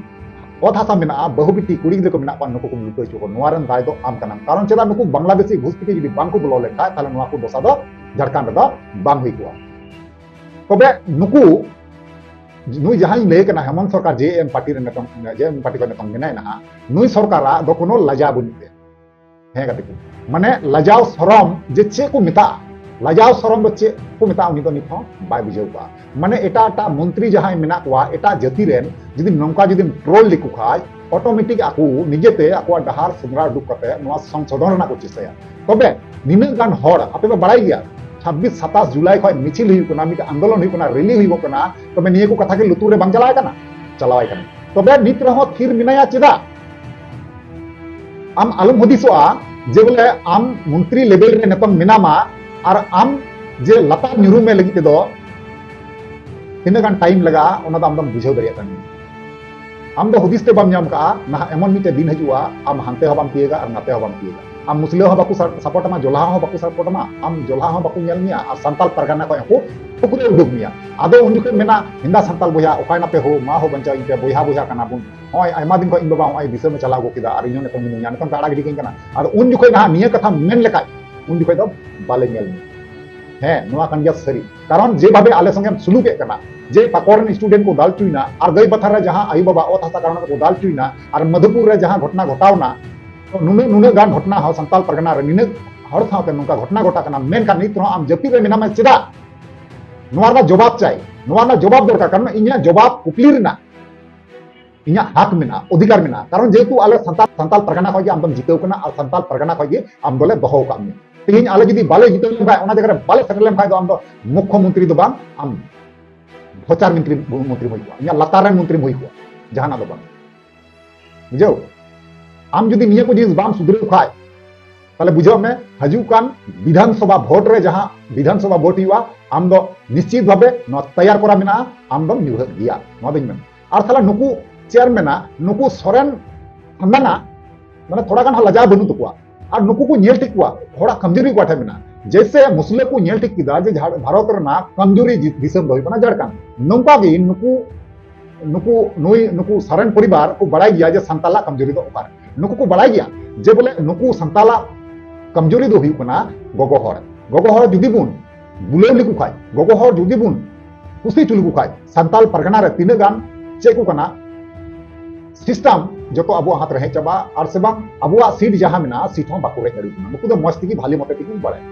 ᱚᱛ ᱦᱟᱥᱟ ᱢᱮᱱᱟᱜᱼᱟ, ᱵᱟᱹᱦᱩ ᱵᱤᱴᱤ ᱠᱩᱲᱤ ᱜᱤᱫᱽᱨᱟᱹ ᱠᱚ ᱢᱮᱱᱟᱜ ᱠᱚᱣᱟ, ᱱᱩᱠᱩ ᱠᱚᱢ ᱞᱩᱴᱟᱹᱣ ᱦᱚᱪᱚ ᱠᱚᱣᱟ᱾ ᱱᱚᱣᱟ ᱨᱮᱱ ᱫᱟᱭ ᱫᱚ ᱟᱢ ᱠᱟᱱᱟᱢ᱾ ᱠᱟᱨᱚᱱ ᱪᱮᱫᱟᱜ ᱱᱩᱠᱩ ᱵᱟᱝᱞᱟᱫᱮᱥᱤ ᱜᱷᱩᱥᱯᱮᱴᱤ ᱡᱩᱫᱤ ᱵᱟᱝ ᱠᱚ ᱵᱚᱞᱚ ᱞᱮᱱᱠᱷᱟᱡ, ᱛᱟᱦᱞᱮ ᱱᱚᱣᱟ ᱠᱚ ᱫᱚᱥᱟ ᱫᱚ ᱡᱷᱟᱲᱠᱷᱚᱸᱰ ᱨᱮᱫᱚ ᱵᱟᱝ ᱦᱩᱭ ᱠᱚᱜᱼᱟ᱾ ᱛᱚᱵᱮ ᱱᱩᱠᱩ, ᱱᱩᱭ ᱡᱟᱦᱟᱸᱧ ᱞᱟᱹᱭ ᱠᱟᱱᱟ ᱦᱮᱢᱚᱱᱛ ᱥᱚᱨᱠᱟᱨ, JM ᱯᱟᱨᱴᱤ ᱨᱮ ᱱᱤᱛᱚᱝ, JM ᱯᱟᱨᱴᱤ ᱠᱷᱚᱱ ᱱᱤᱛᱚᱝ ᱢᱮᱱᱟᱭ ᱱᱟᱦᱟᱜ, ᱱᱩᱭ ᱥᱚᱨᱠᱟᱨᱟᱜ ᱫᱚ ᱠᱳᱱᱳ ᱞᱟᱡᱟ ᱵᱟᱹᱱᱩᱜ ᱛᱟᱭᱟ᱾ ᱦᱮᱸ ᱜᱟᱛᱮ ᱠᱚ, ᱢᱟᱱᱮ ᱞᱟᱡᱟᱣ ᱥᱚᱨᱚᱢ ᱡᱮ ᱪᱮᱫ ᱠᱚ ᱢᱮᱛᱟᱜᱼᱟ, ᱞᱟᱡᱟᱣ ᱥᱚᱨᱚᱢ ᱫᱚ ᱪᱮᱫ ᱠᱚ ᱢᱮᱛᱟᱜᱼᱟ, ᱩᱱᱤ ᱫᱚ ᱱᱤᱛ ᱦᱚᱸ ᱵᱟᱭ ᱵᱩᱡᱷᱟᱹᱣ ᱠᱟᱜᱼᱟ᱾ ᱢᱟᱱᱮ ᱮᱴᱟᱜ ᱮᱴᱟᱜ ᱢᱚᱱᱛᱨᱤ ᱡᱟᱦᱟᱸᱭ ᱢᱮᱱᱟᱜ ᱠᱚᱣᱟ, ᱮᱴᱟᱜ ᱡᱟᱹᱛᱤ ᱨᱮᱱ ᱡᱩᱫᱤ ᱱᱚᱝᱠᱟ ᱡᱩᱫᱤᱢ troll ᱞᱮᱠᱚ ᱠᱷᱟᱡ, automatic ᱟᱠᱚ ᱱᱤᱡᱮᱛᱮ ᱟᱠᱚᱣᱟᱜ ᱰᱟᱦᱟᱨ ᱥᱮᱸᱫᱽᱨᱟ ᱩᱰᱩᱠ ᱠᱟᱛᱮ ᱱᱚᱣᱟ ᱥᱚᱝᱥᱳᱫᱷᱚᱱ ᱨᱮᱱᱟᱜ ᱠᱚ ᱪᱮᱥᱴᱟᱭᱟ᱾ ᱛᱚᱵᱮ ᱱᱤᱱᱟᱹᱜ ᱜᱟᱱ ᱦᱚᱲ, ᱟᱯᱮ ᱯᱮ ᱵᱟᱲᱟᱭ ᱜᱮᱭᱟ, ᱪᱷᱟᱵᱵᱤᱥ ᱥᱟᱛᱟᱥ ᱡᱩᱞᱟᱭ ᱠᱷᱚᱱ ᱢᱤᱪᱷᱤᱞ ᱦᱩᱭᱩᱜ ᱠᱟᱱᱟ, ᱢᱤᱫᱴᱟᱝ ᱟᱱᱫᱳᱞᱚᱱ ᱦᱩᱭᱩᱜ ᱠᱟᱱᱟ, ᱨᱮᱞᱤ ᱦᱩᱭᱩᱜ ᱠᱟᱱᱟ, ᱛᱚᱵᱮ ᱱᱤᱭᱟᱹ ᱠᱚ ᱠᱟᱛᱷᱟ ᱜᱮ ᱞᱩᱛᱩᱨ ᱨᱮ ᱵᱟᱝ ᱪᱟᱞᱟᱣ ᱠᱟᱱᱟ? ᱪᱟᱞᱟᱣ ᱠᱟᱱᱟ᱾ ᱛᱚᱵᱮ ᱱᱤᱛ ᱨᱮᱦᱚᱸ ᱛᱷᱤᱨ ᱢᱮᱱᱟᱭᱟ ᱪᱮᱫᱟᱜ? ᱟᱢ ᱟᱞᱚᱢ ᱦᱩᱫᱤᱥᱚᱜᱼᱟ ᱡᱮ ᱵᱚᱞᱮ ᱟᱢ ᱢᱚᱱᱛᱨᱤ level ᱨᱮ ᱱᱤᱛᱚᱝ ᱢᱮᱱᱟᱢᱟ ᱟᱨ ᱟᱢ ᱡᱮ ᱞᱟᱛᱟᱨ ᱧᱩᱨᱩ ᱢᱮ ᱞᱟᱹᱜᱤᱫ ᱛᱮᱫᱚ ᱛᱤᱱᱟᱹᱜ ᱜᱟᱱ ᱴᱟᱭᱤᱢ ᱞᱟᱜᱟᱜᱼᱟ, ᱚᱱᱟ ᱫᱚ ᱟᱢ ᱫᱚᱢ ᱵᱩᱡᱷᱟᱹᱣ ᱫᱟᱲᱮᱭᱟᱜ ᱠᱟᱱ ᱜᱮᱭᱟ᱾ ᱟᱢ ᱫᱚ ᱦᱩᱫᱤᱥ ᱛᱮ ᱵᱟᱢ ᱧᱟᱢ ᱠᱟᱜᱼᱟ, ᱱᱟᱦᱟᱜ ᱮᱢᱚᱱ ᱢᱤᱫᱴᱮᱱ ᱫᱤᱱ ᱦᱤᱡᱩᱜᱼᱟ, ᱟᱢ ᱦᱟᱱᱛᱮ ᱦᱚᱸ ᱵᱟᱢ ᱛᱤᱭᱟᱹᱜᱟ ᱟᱨ ᱱᱟᱛᱮ ᱦᱚᱸ ᱵᱟᱢ ᱛᱤᱭᱟᱹᱜᱟ᱾ ᱟᱢ ᱢᱩᱥᱞᱟᱹ ᱦᱚᱸ ᱵᱟᱠᱚ ᱥᱟᱯᱚᱴ ᱟᱢᱟ, ᱡᱚᱞᱦᱟ ᱦᱚᱸ ᱵᱟᱠᱚ ᱥᱟᱯᱚᱴ ᱟᱢᱟ, ᱟᱢ ᱡᱚᱞᱦᱟ ᱦᱚᱸ ᱵᱟᱠᱚ ᱧᱮᱞ ᱢᱮᱭᱟ, ᱟᱨ ᱥᱟᱱᱛᱟᱞ ᱯᱟᱨᱜᱟᱱᱟ ᱠᱷᱚᱱ ᱦᱚᱸᱠᱚ ᱴᱷᱩᱠᱨᱟᱹ ᱩᱰᱩᱠ ᱢᱮᱭᱟ᱾ ᱟᱫᱚ ᱩᱱ ᱡᱚᱠᱷᱚᱱ ᱢᱮᱱᱟ, "ᱦᱮᱸᱫᱟ ᱥᱟᱱᱛᱟᱞ ᱵᱚᱭᱦᱟ, ᱚᱠᱟᱭ ᱱᱟᱯᱮ ᱦᱳ, ᱢᱟ ᱦᱳ ᱵᱟᱧᱪᱟᱣ ᱤᱧ ᱯᱮ, ᱵᱚᱭᱦᱟ ᱵᱚᱭᱦᱟ ᱠᱟᱱᱟ ᱵᱚᱱ, ᱱᱚᱜᱼᱚᱭ ᱟᱭᱢᱟ ᱫᱤᱱ ᱠᱷᱚᱱ ᱤᱧ ᱵᱟᱵᱟ ᱱᱚᱜᱼᱚᱭ ᱫᱤᱥᱚᱢᱮ ᱪᱟᱞᱟᱣ ᱜᱚᱫ ᱠᱮᱫᱟ ᱟᱨ ᱤᱧ ᱦᱚᱸ ᱱᱤᱛᱚᱝ ᱢᱤᱱᱟᱹᱧᱟ, ᱱᱤᱛᱚᱝ ᱯᱮ ᱟᱲᱟᱜ ᱜᱤᱰᱤ ᱠᱟᱹᱧ ᱠᱟᱱᱟ᱾" ᱟᱫᱚ ᱩᱱ ᱡᱚᱠᱷᱚᱱ ᱱᱟᱦᱟᱜ ᱱᱤᱭᱟᱹ ᱠᱟᱛᱷᱟ ᱢᱮᱱ ᱞᱮᱠᱷᱟᱡ, ᱩᱱ ᱡᱚᱠᱷᱚᱱ ᱫᱚ ᱵᱟᱞᱮ ᱧᱮᱞ ᱢᱮᱭᱟ᱾ ᱦᱮᱸ, ᱱᱚᱣᱟ ᱠᱟᱱ ᱜᱮᱭᱟ ᱥᱟᱹᱨᱤ᱾ ᱠᱟᱨᱚᱱ ᱡᱮᱵᱷᱟᱵᱮ ᱟᱞᱮ ᱥᱚᱸᱜᱮᱢ ᱥᱩᱞᱩᱠᱮᱫ ᱠᱟᱱᱟ, ᱡᱮ ᱯᱟᱠᱚᱲ ᱨᱮᱱ student ᱠᱚ ᱫᱟᱞ ᱦᱚᱪᱚᱭᱮᱱᱟ, ᱟᱨ ᱜᱟᱹᱭ ᱵᱟᱛᱷᱟᱨ ᱨᱮ ᱡᱟᱦᱟᱸ ᱟᱭᱳ ᱵᱟᱵᱟ ᱚᱛ ᱦᱟᱥᱟ ᱠᱟᱨᱚᱱ ᱛᱮᱠᱚ ᱫᱟᱞ ᱦᱚᱪᱚᱭᱮᱱᱟ, ᱟᱨ ᱢᱟᱫᱷᱩᱯᱩᱨ ᱨᱮ ᱡᱟᱦᱟᱸ ᱜᱷᱚᱴᱚᱱᱟ ᱜᱷᱚᱴᱟᱣᱱᱟ, ᱛᱚ ᱱᱩᱱᱟᱹᱜ, ᱱᱩᱱᱟᱹᱜ ᱜᱟᱱ ᱜᱷᱚᱴᱚᱱᱟ ᱦᱚᱸ ᱥᱟᱱᱛᱟᱞ ᱯᱟᱨᱜᱟᱱᱟ ᱨᱮ ᱱᱤᱱᱟᱹᱜ ᱦᱚᱲ ᱥᱟᱶᱛᱮ ᱱᱚᱝᱠᱟ ᱜᱷᱚᱴᱚᱱᱟ ᱜᱷᱚᱴᱟᱜ ᱠᱟᱱᱟ, ᱢᱮᱱᱠᱷᱟᱱ ᱱᱤᱛ ᱨᱮᱦᱚᱸ ᱟᱢ ᱡᱟᱹᱯᱤᱫ ᱨᱮ ᱢᱮᱱᱟᱢᱟ ᱪᱮᱫᱟᱜ? ᱱᱚᱣᱟ ᱨᱮᱱᱟᱜ ᱡᱚᱵᱟᱵ ᱪᱟᱭ, ᱱᱚᱣᱟ ᱨᱮᱱᱟᱜ ᱡᱚᱵᱟᱵ ᱫᱚᱨᱠᱟᱨ, ᱠᱟᱨᱚᱱ ᱤᱧᱟᱹᱜ ᱡᱚᱵᱟᱵ ᱠᱩᱠᱞᱤ ᱨᱮᱱᱟᱜ ᱤᱧᱟᱹᱜ ᱦᱟᱠ ᱢᱮᱱᱟᱜᱼᱟ, ᱚᱫᱷᱤᱠᱟᱨ ᱢᱮᱱᱟᱜᱼᱟ᱾ ᱠᱟᱨᱚᱱ ᱡᱮᱦᱮᱛᱩ ᱟᱞᱮ ᱥᱟᱱᱛᱟᱞ, ᱥᱟᱱᱛᱟᱞ ᱯᱟᱨᱜᱟᱱᱟ ᱠᱷᱚᱱ ᱜᱮ ᱟᱢ ᱫᱚᱢ ᱡᱤᱛᱟᱹᱣ ᱠᱟᱱᱟ ᱟᱨ ᱥᱟᱱᱛᱟᱞ ᱯᱟᱨᱜᱟᱱᱟ ᱠᱷᱚᱱ ᱜᱮ ᱟᱢ ᱫᱚᱞᱮ ᱫᱚᱦᱚ ᱟᱠᱟᱫ ᱢᱮᱭᱟ᱾ ᱛᱮᱦᱮᱧ ᱟᱞᱮ ᱡᱩᱫᱤ ᱵᱟᱞᱮ ᱡᱤᱛᱟᱹᱣ ᱞᱮᱱᱠᱷᱟᱱ, ᱚᱱᱟ ᱡᱟᱭᱜᱟ ᱨᱮ ᱵᱟᱞᱮ ᱥᱮᱴᱮᱨ ᱞᱮᱱᱠᱷᱟᱱ ᱫᱚ ᱟᱢ ᱫᱚ ᱢᱩᱠᱠᱷᱚ ᱢᱚᱱᱛᱨᱤ ᱫᱚ ᱵᱟᱝ, ᱟᱢ ᱵᱷᱚᱪᱟᱨ ᱢᱚᱱᱛᱨᱤ, ᱢᱚᱱᱛᱨᱤᱢ ᱦᱩᱭ ᱠᱚᱜᱼᱟ, ᱤᱧᱟᱹᱜ ᱞᱟᱛᱟᱨ ᱨᱮᱱ ᱢᱚᱱᱛᱨᱤᱢ ᱦᱩᱭ ᱠᱚᱜᱼᱟ, ᱡᱟᱦᱟᱱᱟᱜ ᱫᱚ ᱵᱟᱝ᱾ ᱵᱩᱡᱷᱟᱹᱣ? ᱟᱢ ᱡᱩᱫᱤ ᱱᱤᱭᱟᱹ ᱠᱚ ᱡᱤᱱᱤᱥ ᱵᱟᱢ ᱥᱩᱫᱷᱨᱟᱹᱣ ᱠᱷᱟᱡ, ᱛᱟᱦᱞᱮ ᱵᱩᱡᱷᱟᱹᱣ ᱢᱮ, ᱦᱤᱡᱩᱜ ᱠᱟᱱ ᱵᱤᱫᱷᱟᱱ ᱥᱚᱵᱷᱟ ᱵᱷᱳᱴ ᱨᱮ, ᱡᱟᱦᱟᱸ ᱵᱤᱫᱷᱟᱱ ᱥᱚᱵᱷᱟ ᱵᱷᱳᱴ ᱦᱩᱭᱩᱜᱼᱟ, ᱟᱢ ᱫᱚ ᱱᱤᱥᱪᱤᱛ ᱵᱷᱟᱵᱮ ᱱᱚᱣᱟ ᱛᱮᱭᱟᱨ ᱠᱚᱨᱟ ᱢᱮᱱᱟᱜᱼᱟ, ᱟᱢ ᱫᱚᱢ ᱧᱩᱨᱦᱟᱹᱜ ᱜᱮᱭᱟ, ᱱᱚᱣᱟ ᱫᱚᱧ ᱢᱮᱱᱟ᱾ ᱟᱨ ᱛᱟᱦᱞᱮ ᱱᱩᱠᱩ ᱪᱮᱭᱟᱨᱢᱮᱱᱟᱜ, ᱱᱩᱠᱩ ᱥᱚᱨᱮᱱ ᱠᱷᱟᱱᱫᱟᱱᱟᱜ, ᱢᱟᱱᱮ, ᱛᱷᱚᱲᱟ ᱜᱟᱱ ᱦᱚᱸ ᱞᱟᱡᱟᱣ ᱵᱟᱹᱱᱩᱜ ᱛᱟᱠᱚᱣᱟ᱾ ᱟᱨ ᱱᱩᱠᱩ ᱠᱚ ᱧᱮᱞ ᱴᱷᱤᱠ ᱠᱚᱣᱟ, ᱦᱚᱲᱟᱜ ᱠᱟᱢᱡᱩᱨᱤ ᱚᱠᱟ ᱴᱷᱮᱱ ᱢᱮᱱᱟᱜᱼᱟ᱾ ᱡᱮᱭᱥᱮ ᱢᱩᱥᱞᱟᱹ ᱠᱚ ᱧᱮᱞ ᱴᱷᱤᱠ ᱠᱮᱫᱟ ᱡᱮ ᱡᱷᱟᱲ-, ᱵᱷᱟᱨᱚᱛ ᱨᱮᱱᱟᱜ ᱠᱟᱢᱡᱩᱨᱤ ᱡᱤ-, ᱫᱤᱥᱚᱢ ᱫᱚ ᱦᱩᱭᱩᱜ ᱠᱟᱱᱟ ᱡᱷᱟᱲᱠᱷᱚᱸᱰ᱾ ᱱᱚᱝᱠᱟ ᱜᱮ ᱱᱩᱠᱩ, ᱱᱩᱠᱩ, ᱱᱩᱭ, ᱱᱩᱠᱩ ᱥᱚᱨᱮᱱ ᱯᱚᱨᱤᱵᱟᱨ ᱠᱚ ᱵᱟᱲᱟᱭ ᱜᱮᱭᱟ ᱡᱮ ᱥᱟᱱᱛᱟᱞᱟᱜ ᱠᱟᱢᱡᱩᱨᱤ ᱫᱚ ᱚᱠᱟᱨᱮ᱾ ᱱᱩᱠᱩ ᱠᱚ ᱵᱟᱲᱟᱭ ᱜᱮᱭᱟ ᱡᱮ ᱵᱚᱞᱮ ᱱᱩᱠᱩ ᱥᱟᱱᱛᱟᱞᱟᱜ ᱠᱟᱢᱡᱩᱨᱤ ᱫᱚ ᱦᱩᱭᱩᱜ ᱠᱟᱱᱟ ᱜᱚᱜᱚ ᱦᱚᱲ᱾ ᱜᱚᱜᱚ ᱦᱚᱲ ᱡᱩᱫᱤ ᱵᱚᱱ ᱵᱩᱞᱟᱹᱣ ᱞᱮᱠᱚ ᱠᱷᱟᱡ, ᱜᱚᱜᱚ ᱦᱚᱲ ᱡᱩᱫᱤ ᱵᱚᱱ ᱠᱩᱥᱤ ᱦᱚᱪᱚ ᱞᱮᱠᱚ ᱠᱷᱟᱡ, ᱥᱟᱱᱛᱟᱞ ᱯᱟᱨᱜᱟᱱᱟ ᱨᱮ ᱛᱤᱱᱟᱹᱜ ᱜᱟᱱ ᱪᱮᱫ ᱠᱚ ᱠᱟᱱᱟ system ᱡᱚᱛᱚ ᱟᱵᱚᱣᱟᱜ ᱦᱟᱛ ᱨᱮ ᱦᱮᱡ ᱪᱟᱵᱟᱜᱼᱟ, ᱟᱨ ᱥᱮ ᱵᱟᱝ ᱟᱵᱚᱣᱟᱜ seat ᱡᱟᱦᱟᱸ ᱢᱮᱱᱟᱜᱼᱟ, seat ᱦᱚᱸ ᱵᱟᱠᱚ ᱨᱮᱡ ᱫᱟᱲᱮᱭᱟᱜ ᱠᱟᱱᱟ᱾ ᱱᱩᱠᱩ ᱫᱚ ᱢᱚᱸᱡᱽ ᱛᱮᱜᱮ ᱵᱷᱟᱞᱮ ᱢᱚᱛᱚ ᱛᱮᱜᱮ ᱵᱟᱲᱟᱭᱟ,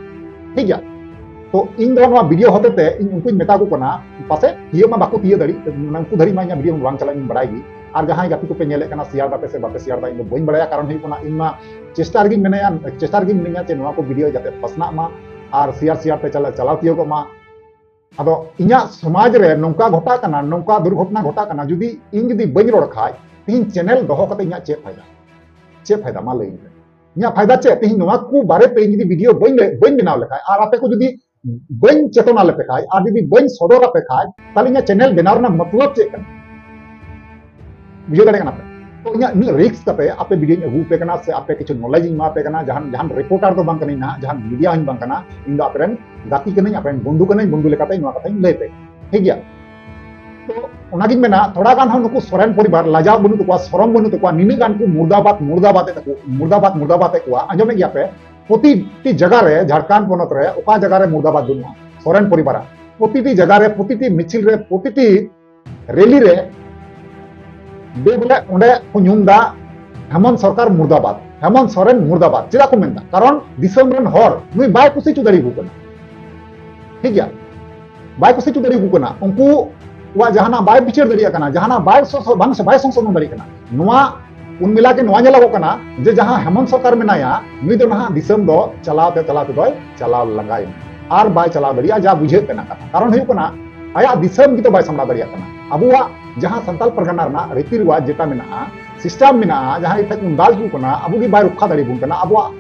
ᱴᱷᱤᱠ ᱜᱮᱭᱟ᱾ ᱛᱚ ᱤᱧ ᱫᱚ ᱱᱚᱣᱟ video ᱦᱚᱛᱮ ᱛᱮ ᱤᱧ ᱩᱱᱠᱩᱧ ᱢᱮᱛᱟ ᱠᱚ ᱠᱟᱱᱟ, ᱯᱟᱥᱮᱡ ᱛᱤᱭᱟᱹᱜ ᱢᱟ ᱵᱟᱠᱚ ᱛᱤᱭᱟᱹᱜ ᱫᱟᱲᱮᱜ, ᱩᱱᱠᱩ ᱫᱷᱟᱹᱨᱤᱡ ᱢᱟ ᱤᱧᱟᱹᱜ video ᱵᱟᱝ ᱪᱟᱞᱟᱜ, ᱤᱧ ᱵᱟᱲᱟᱭ ᱜᱮ᱾ ᱟᱨ ᱡᱟᱦᱟᱸᱭ ᱜᱟᱛᱮ ᱠᱚᱯᱮ ᱧᱮᱞᱮᱫ ᱠᱟᱱᱟ, share ᱫᱟᱯᱮ ᱥᱮ ᱵᱟᱯᱮ share ᱫᱟ, ᱤᱧ ᱫᱚ ᱵᱟᱹᱧ ᱵᱟᱲᱟᱭᱟ, ᱠᱟᱨᱚᱱ ᱦᱩᱭᱩᱜ ᱠᱟᱱᱟ ᱤᱧ ᱢᱟ ᱪᱮᱥᱴᱟ ᱨᱮᱜᱮᱧ ᱢᱮᱱᱟᱭᱟ, ᱪᱮᱥᱴᱟ ᱨᱮᱜᱮᱧ ᱢᱤᱱᱟᱹᱧᱟ ᱡᱮ ᱱᱚᱣᱟ ᱠᱚ video ᱡᱟᱛᱮ ᱯᱟᱥᱱᱟᱜ ᱢᱟ ᱟᱨ share share ᱛᱮ ᱪᱟᱞᱟᱣ, ᱪᱟᱞᱟᱣ ᱛᱤᱭᱳᱜᱚᱜ ᱢᱟ᱾ ᱟᱫᱚ ᱤᱧᱟᱹᱜ ᱥᱚᱢᱟᱡᱽ ᱨᱮ ᱱᱚᱝᱠᱟ ᱜᱷᱚᱴᱟᱜ ᱠᱟᱱᱟ, ᱱᱚᱝᱠᱟ ᱫᱩᱨᱜᱷᱚᱴᱚᱱᱟ ᱜᱷᱚᱴᱟᱜ ᱠᱟᱱᱟ, ᱡᱩᱫᱤ ᱤᱧ ᱡᱩᱫᱤ ᱵᱟᱹᱧ ᱨᱚᱲ ᱠᱷᱟᱡ, ᱛᱮᱦᱮᱧ channel ᱫᱚᱦᱚ ᱠᱟᱛᱮ ᱤᱧᱟᱹᱜ ᱪᱮᱫ ᱯᱷᱟᱭᱫᱟ? ᱪᱮᱫ ᱯᱷᱟᱭᱫᱟ? ᱢᱟ ᱞᱟᱹᱭ ᱤᱧ ᱯᱮ᱾ ᱤᱧᱟᱹᱜ ᱯᱷᱟᱭᱫᱟ ᱪᱮᱫ? ᱛᱮᱦᱮᱧ ᱱᱚᱣᱟ ᱠᱚ ᱵᱟᱨᱮ ᱛᱮ ᱤᱧ ᱡᱩᱫᱤ video ᱵᱟᱹᱧ ᱞᱟᱹᱭ, ᱵᱟᱹᱧ ᱵᱮᱱᱟᱣ ᱞᱮᱠᱷᱟᱡ, ᱟᱨ ᱟᱯᱮ ᱠᱚ ᱡᱩᱫᱤ ᱵᱟᱹᱧ ᱪᱮᱛᱚᱱᱟ ᱞᱮᱯᱮ ᱠᱷᱟᱡ, ᱟᱨ ᱡᱩᱫᱤ ᱵᱟᱹᱧ ᱥᱚᱫᱚᱨ ᱟᱯᱮ ᱠᱷᱟᱡ, ᱛᱟᱦᱞᱮ ᱤᱧᱟᱹᱜ ᱪᱮᱱᱮᱞ ᱵᱮᱱᱟᱣ ᱨᱮᱱᱟᱜ ᱢᱚᱛᱞᱚᱵ ᱪᱮᱫ ᱠᱟᱱᱟ? ᱵᱩᱡᱷᱟᱹᱣ ᱫᱟᱲᱮᱭᱟᱜ ᱠᱟᱱᱟ ᱯᱮ? ᱛᱚ ᱤᱧᱟᱹᱜ ᱱᱩᱱᱟᱹᱜ ᱨᱤᱠᱥ ᱠᱟᱛᱮ ᱟᱯᱮ ᱵᱷᱤᱰᱤᱭᱳᱧ ᱟᱹᱜᱩ ᱟᱯᱮ ᱠᱟᱱᱟ ᱥᱮ ᱟᱯᱮ ᱠᱤᱪᱷᱩ ᱱᱚᱞᱮᱡᱽ ᱤᱧ ᱮᱢᱟ ᱟᱯᱮ ᱠᱟᱱᱟ, ᱡᱟᱦᱟᱱ ᱡᱟᱦᱟᱱ ᱨᱤᱯᱳᱨᱴᱟᱨ ᱫᱚ ᱵᱟᱝ ᱠᱟᱹᱱᱟᱹᱧ ᱱᱟᱦᱟᱜ, ᱡᱟᱦᱟᱱ ᱢᱤᱰᱤᱭᱟ ᱦᱚᱸᱧ ᱵᱟᱝ ᱠᱟᱱᱟ, ᱤᱧ ᱫᱚ ᱟᱯᱮ ᱨᱮᱱ ᱜᱟᱛᱮ ᱠᱟᱹᱱᱟᱹᱧ, ᱟᱯᱮ ᱨᱮᱱ ᱵᱚᱱᱫᱷᱩ ᱠᱟᱹᱱᱟᱹᱧ, ᱵᱚᱱᱫᱷᱩ ᱞᱮᱠᱟᱛᱮ ᱱᱚᱣᱟ ᱠᱟᱛᱷᱟᱧ ᱞᱟᱹᱭ ᱟᱯᱮ, ᱴᱷᱤᱠ ᱜᱮᱭᱟ? ᱛᱚ ᱚᱱᱟᱜᱤᱧ ᱢᱮᱱᱟ, ᱛᱷᱚᱲᱟ ᱜᱟᱱ ᱦᱚᱸ ᱱᱩᱠᱩ ᱥᱚᱨᱮᱱ ᱯᱚᱨᱤᱵᱟᱨ ᱞᱟᱡᱟᱣ ᱵᱟᱹᱱᱩᱜ ᱛᱟᱠᱚᱣᱟ, ᱥᱚᱨᱚᱢ ᱵᱟᱹᱱᱩᱜ ᱛᱟᱠᱚᱣᱟ, ᱱᱤᱱᱟᱹᱜ ᱜᱟᱱ ᱠᱚ ᱢᱩᱨᱫᱟᱵᱟᱫ ᱢᱩᱨᱫᱟᱵᱟᱫ ᱮᱫ ᱛᱟᱠᱚ, ᱢᱩᱨᱫᱟᱵᱟᱫ ᱢᱩᱨᱫᱟᱵᱟᱫ ᱮᱫ ᱠᱚᱣᱟ, ᱟᱸᱡᱚᱢᱮᱫ ᱜᱮᱭᱟ ᱯᱮ? ᱯᱨᱚᱛᱤᱴᱤ ᱡᱟᱭᱜᱟ ᱨᱮ, ᱡᱷᱟᱲᱠᱷᱚᱸᱰ ᱯᱚᱱᱚᱛ ᱨᱮ ᱚᱠᱟ ᱡᱟᱭᱜᱟ ᱨᱮ ᱢᱩᱨᱫᱟᱵᱟᱫ ᱵᱟᱹᱱᱩᱜᱼᱟ ᱥᱚᱨᱮᱱ ᱯᱚᱨᱤᱵᱟᱨᱟᱜ? ᱯᱨᱚᱛᱤᱴᱤ ᱡᱟᱭᱜᱟ ᱨᱮ, ᱯᱨᱚᱛᱤᱴᱤ ᱢᱤᱪᱷᱤᱞ ᱨᱮ, ᱯᱨᱚᱛᱤᱴᱤ ᱨᱮᱞᱤ ᱨᱮ ᱫᱮ ᱵᱚᱞᱮ ᱚᱸᱰᱮ ᱠᱚ ᱧᱩᱢ ᱫᱟ, "ᱦᱮᱢᱚᱱᱛ ᱥᱚᱨᱠᱟᱨ ᱢᱩᱨᱫᱟᱵᱟᱫ, ᱦᱮᱢᱚᱱᱛ ᱥᱚᱨᱮᱱ ᱢᱩᱨᱫᱟᱵᱟᱫ"᱾ ᱪᱮᱫᱟᱜ ᱠᱚ ᱢᱮᱱᱫᱟ? ᱠᱟᱨᱚᱱ ᱫᱤᱥᱚᱢ ᱨᱮᱱ ᱦᱚᱲ ᱱᱩᱭ ᱵᱟᱭ ᱠᱩᱥᱤ ᱦᱚᱪᱚ ᱫᱟᱲᱮᱭᱟᱠᱚ ᱠᱟᱱᱟ, ᱴᱷᱤᱠ ᱜᱮᱭᱟ? ᱵᱟᱭ ᱠᱩᱥᱤ ᱦᱚᱪᱚ ᱫᱟᱲᱮᱭᱟᱠᱚ ᱠᱟᱱᱟ, ᱩᱱᱠᱩᱣᱟᱜ ᱡᱟᱦᱟᱱᱟᱜ ᱵᱟᱭ ᱵᱤᱪᱟᱹᱨ ᱫᱟᱲᱮᱭᱟᱜ ᱠᱟᱱᱟ, ᱡᱟᱦᱟᱱᱟᱜ ᱵᱟᱭ ᱥᱚ-, ᱵᱟᱝ ᱵᱟᱭ ᱥᱚᱝᱥᱳᱫᱷᱚᱱ ᱫᱟᱲᱮᱭᱟᱜ ᱠᱟᱱᱟ᱾ ᱱᱚᱣᱟ ᱩᱱ ᱢᱮᱞᱟ ᱜᱮ ᱱᱚᱣᱟ ᱧᱮᱞᱚᱜᱚᱜ ᱠᱟᱱᱟ ᱡᱮ ᱡᱟᱦᱟᱸ ᱦᱮᱢᱚᱱᱛ ᱥᱚᱨᱠᱟᱨ ᱢᱮᱱᱟᱭᱟ, ᱱᱩᱭ ᱫᱚ ᱱᱟᱦᱟᱜ ᱫᱤᱥᱚᱢ ᱫᱚ ᱪᱟᱞᱟᱣ ᱛᱮ ᱪᱟᱞᱟᱣ ᱛᱮᱫᱚᱭ ᱪᱟᱞᱟᱣ ᱞᱟᱸᱜᱟᱭᱮᱱᱟ ᱟᱨ ᱵᱟᱭ ᱪᱟᱞᱟᱣ ᱫᱟᱲᱮᱭᱟᱜᱼᱟ, ᱡᱟ ᱵᱩᱡᱷᱟᱹᱜ ᱠᱟᱱᱟ ᱠᱟᱛᱷᱟ᱾ ᱠᱟᱨᱚᱱ ᱦᱩᱭᱩᱜ ᱠᱟᱱᱟ, ᱟᱭᱟᱜ ᱫᱤᱥᱚᱢ ᱜᱮᱛᱚ ᱵᱟᱭ ᱥᱟᱢᱵᱲᱟᱣ ᱫᱟᱲᱮᱭᱟᱜ ᱠᱟᱱᱟ᱾ ᱟᱵᱚᱣᱟᱜ ᱡᱟᱦᱟᱸ ᱥᱟᱱᱛᱟᱞ ᱯᱟᱨᱜᱟᱱᱟ ᱨᱮᱱᱟᱜ ᱨᱤᱛᱤ ᱨᱮᱣᱟᱡᱽ ᱡᱮᱴᱟ ᱢᱮᱱᱟᱜᱼᱟ, ᱥᱤᱥᱴᱮᱢ ᱢᱮᱱᱟᱜᱼᱟ, ᱡᱟᱦᱟᱸ ᱤᱛᱟᱹ ᱠᱚ ᱫᱟᱞ ᱦᱚᱪᱚ ᱠᱟᱱᱟ, ᱟᱵᱚ ᱜᱮ ᱵᱟᱭ ᱨᱚᱠᱠᱷᱟ ᱫᱟᱲᱮᱭᱟᱵᱚᱱ ᱠᱟᱱᱟ, ᱟᱵᱚᱣᱟᱜ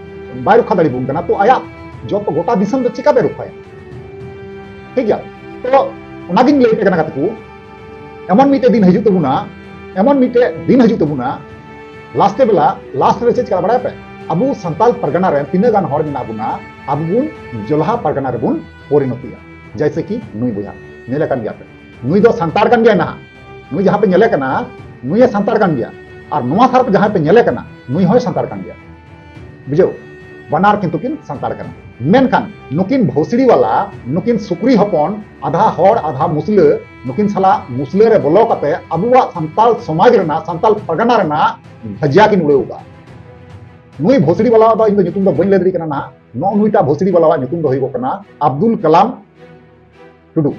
ᱵᱟᱭ ᱨᱚᱠᱠᱷᱟ ᱫᱟᱲᱮᱭᱟᱵᱚᱱ ᱠᱟᱱᱟ, ᱛᱚ ᱟᱭᱟᱜ ᱡᱚᱛᱚ ᱜᱚᱴᱟ ᱫᱤᱥᱚᱢ ᱫᱚ ᱪᱤᱠᱟᱛᱮ ᱨᱚᱠᱠᱷᱟᱭᱟ? ᱴᱷᱤᱠ ᱜᱮᱭᱟ? ᱛᱚ ᱚᱱᱟᱜᱤᱧ ᱞᱟᱹᱭ ᱟᱯᱮ ᱠᱟᱱᱟ ᱜᱟᱛᱮ ᱠᱚ, ᱮᱢᱚᱱ ᱢᱤᱫᱴᱮᱡ ᱫᱤᱱ ᱦᱤᱡᱩᱜ ᱛᱟᱵᱚᱱᱟ, ᱮᱢᱚᱱ ᱢᱤᱫᱴᱮᱡ ᱫᱤᱱ ᱦᱤᱡᱩᱜ ᱛᱟᱵᱚᱱᱟ, ᱞᱟᱥᱴᱮ ᱵᱮᱞᱟ, ᱞᱟᱥᱴ ᱨᱮ ᱪᱮᱫ ᱪᱤᱠᱟ ᱵᱟᱲᱟᱭᱟ ᱯᱮ? ᱟᱵᱚ ᱥᱟᱱᱛᱟᱞ ᱯᱟᱨᱜᱟᱱᱟ ᱨᱮ ᱛᱤᱱᱟᱹᱜ ᱜᱟᱱ ᱦᱚᱲ ᱢᱮᱱᱟᱜ ᱵᱚᱱᱟ, ᱟᱵᱚ ᱵᱚᱱ ᱡᱚᱞᱦᱟ ᱯᱟᱨᱜᱟᱱᱟ ᱨᱮᱵᱚᱱ ᱯᱚᱨᱤᱱᱚᱛᱤᱜᱼᱟ᱾ ᱡᱮᱭᱥᱮ ᱠᱤ ᱱᱩᱭ ᱵᱚᱭᱦᱟ, ᱧᱮᱞᱮ ᱠᱟᱱ ᱜᱮᱭᱟ ᱯᱮ, ᱱᱩᱭ ᱫᱚ ᱥᱟᱱᱛᱟᱲ ᱠᱟᱱ ᱜᱮᱭᱟᱭ ᱱᱟᱦᱟᱜ, ᱱᱩᱭ ᱡᱟᱦᱟᱸ ᱯᱮ ᱧᱮᱞᱮ ᱠᱟᱱᱟ, ᱱᱩᱭ ᱦᱚᱸ ᱥᱟᱱᱛᱟᱲ ᱠᱟᱱ ᱜᱮᱭᱟ, ᱟᱨ ᱱᱚᱣᱟ ᱥᱟᱨ ᱯᱮ ᱡᱟᱦᱟᱸᱭ ᱯᱮ ᱧᱮᱞᱮ ᱠᱟᱱᱟ, ᱱᱩᱭ ᱦᱚᱸᱭ ᱥᱟᱱᱛᱟᱲ ᱠᱟᱱ ᱜᱮᱭᱟ᱾ ᱵᱩᱡᱷᱟᱹᱣ, ᱵᱟᱱᱟᱨ ᱠᱤᱱᱛᱩ ᱠᱤᱱ ᱥᱟᱱᱛᱟᱲ ᱠᱟᱱᱟ᱾ ᱢᱮᱱᱠᱷᱟᱱ ᱱᱩᱠᱤᱱ ᱵᱷᱳᱥᱲᱤ ᱵᱟᱞᱟ, ᱱᱩᱠᱤᱱ ᱥᱩᱠᱨᱤ ᱦᱚᱯᱚᱱ, ᱟᱫᱷᱟ ᱦᱚᱲ ᱟᱫᱷᱟ ᱢᱩᱥᱞᱟᱹ, ᱱᱩᱠᱤᱱ ᱥᱟᱞᱟᱜ ᱢᱩᱥᱞᱟᱹ ᱨᱮ ᱵᱚᱞᱚ ᱠᱟᱛᱮ ᱟᱵᱚᱣᱟᱜ ᱥᱟᱱᱛᱟᱲ ᱥᱚᱢᱟᱡᱽ ᱨᱮᱱᱟᱜ, ᱥᱟᱱᱛᱟᱲ ᱯᱟᱨᱜᱟᱱᱟ ᱨᱮᱱᱟᱜ ᱫᱷᱟᱡᱟ ᱠᱤᱱ ᱩᱲᱟᱹᱣ ᱠᱟᱜᱼᱟ᱾ ᱱᱩᱭ ᱵᱷᱳᱥᱲᱤ ᱵᱟᱞᱟ ᱫᱚ ᱤᱧ ᱫᱚ ᱧᱩᱛᱩᱢ ᱫᱚ ᱵᱟᱹᱧ ᱞᱟᱹᱭ ᱫᱟᱲᱮᱭᱟᱜ ᱠᱟᱱᱟ ᱱᱟᱦᱟᱜ᱾ ᱱᱚᱜᱼᱚ ᱱᱩᱭᱴᱟᱜ ᱵᱷᱳᱥᱲᱤ ᱵᱟᱞᱟᱣᱟᱜ ᱧᱩᱛᱩᱢ ᱫᱚ ᱦᱩᱭᱩᱜ ᱠᱟᱱᱟ ᱟᱵᱫᱩᱞ ᱠᱟᱞᱟᱢ ᱴᱩᱰᱩ᱾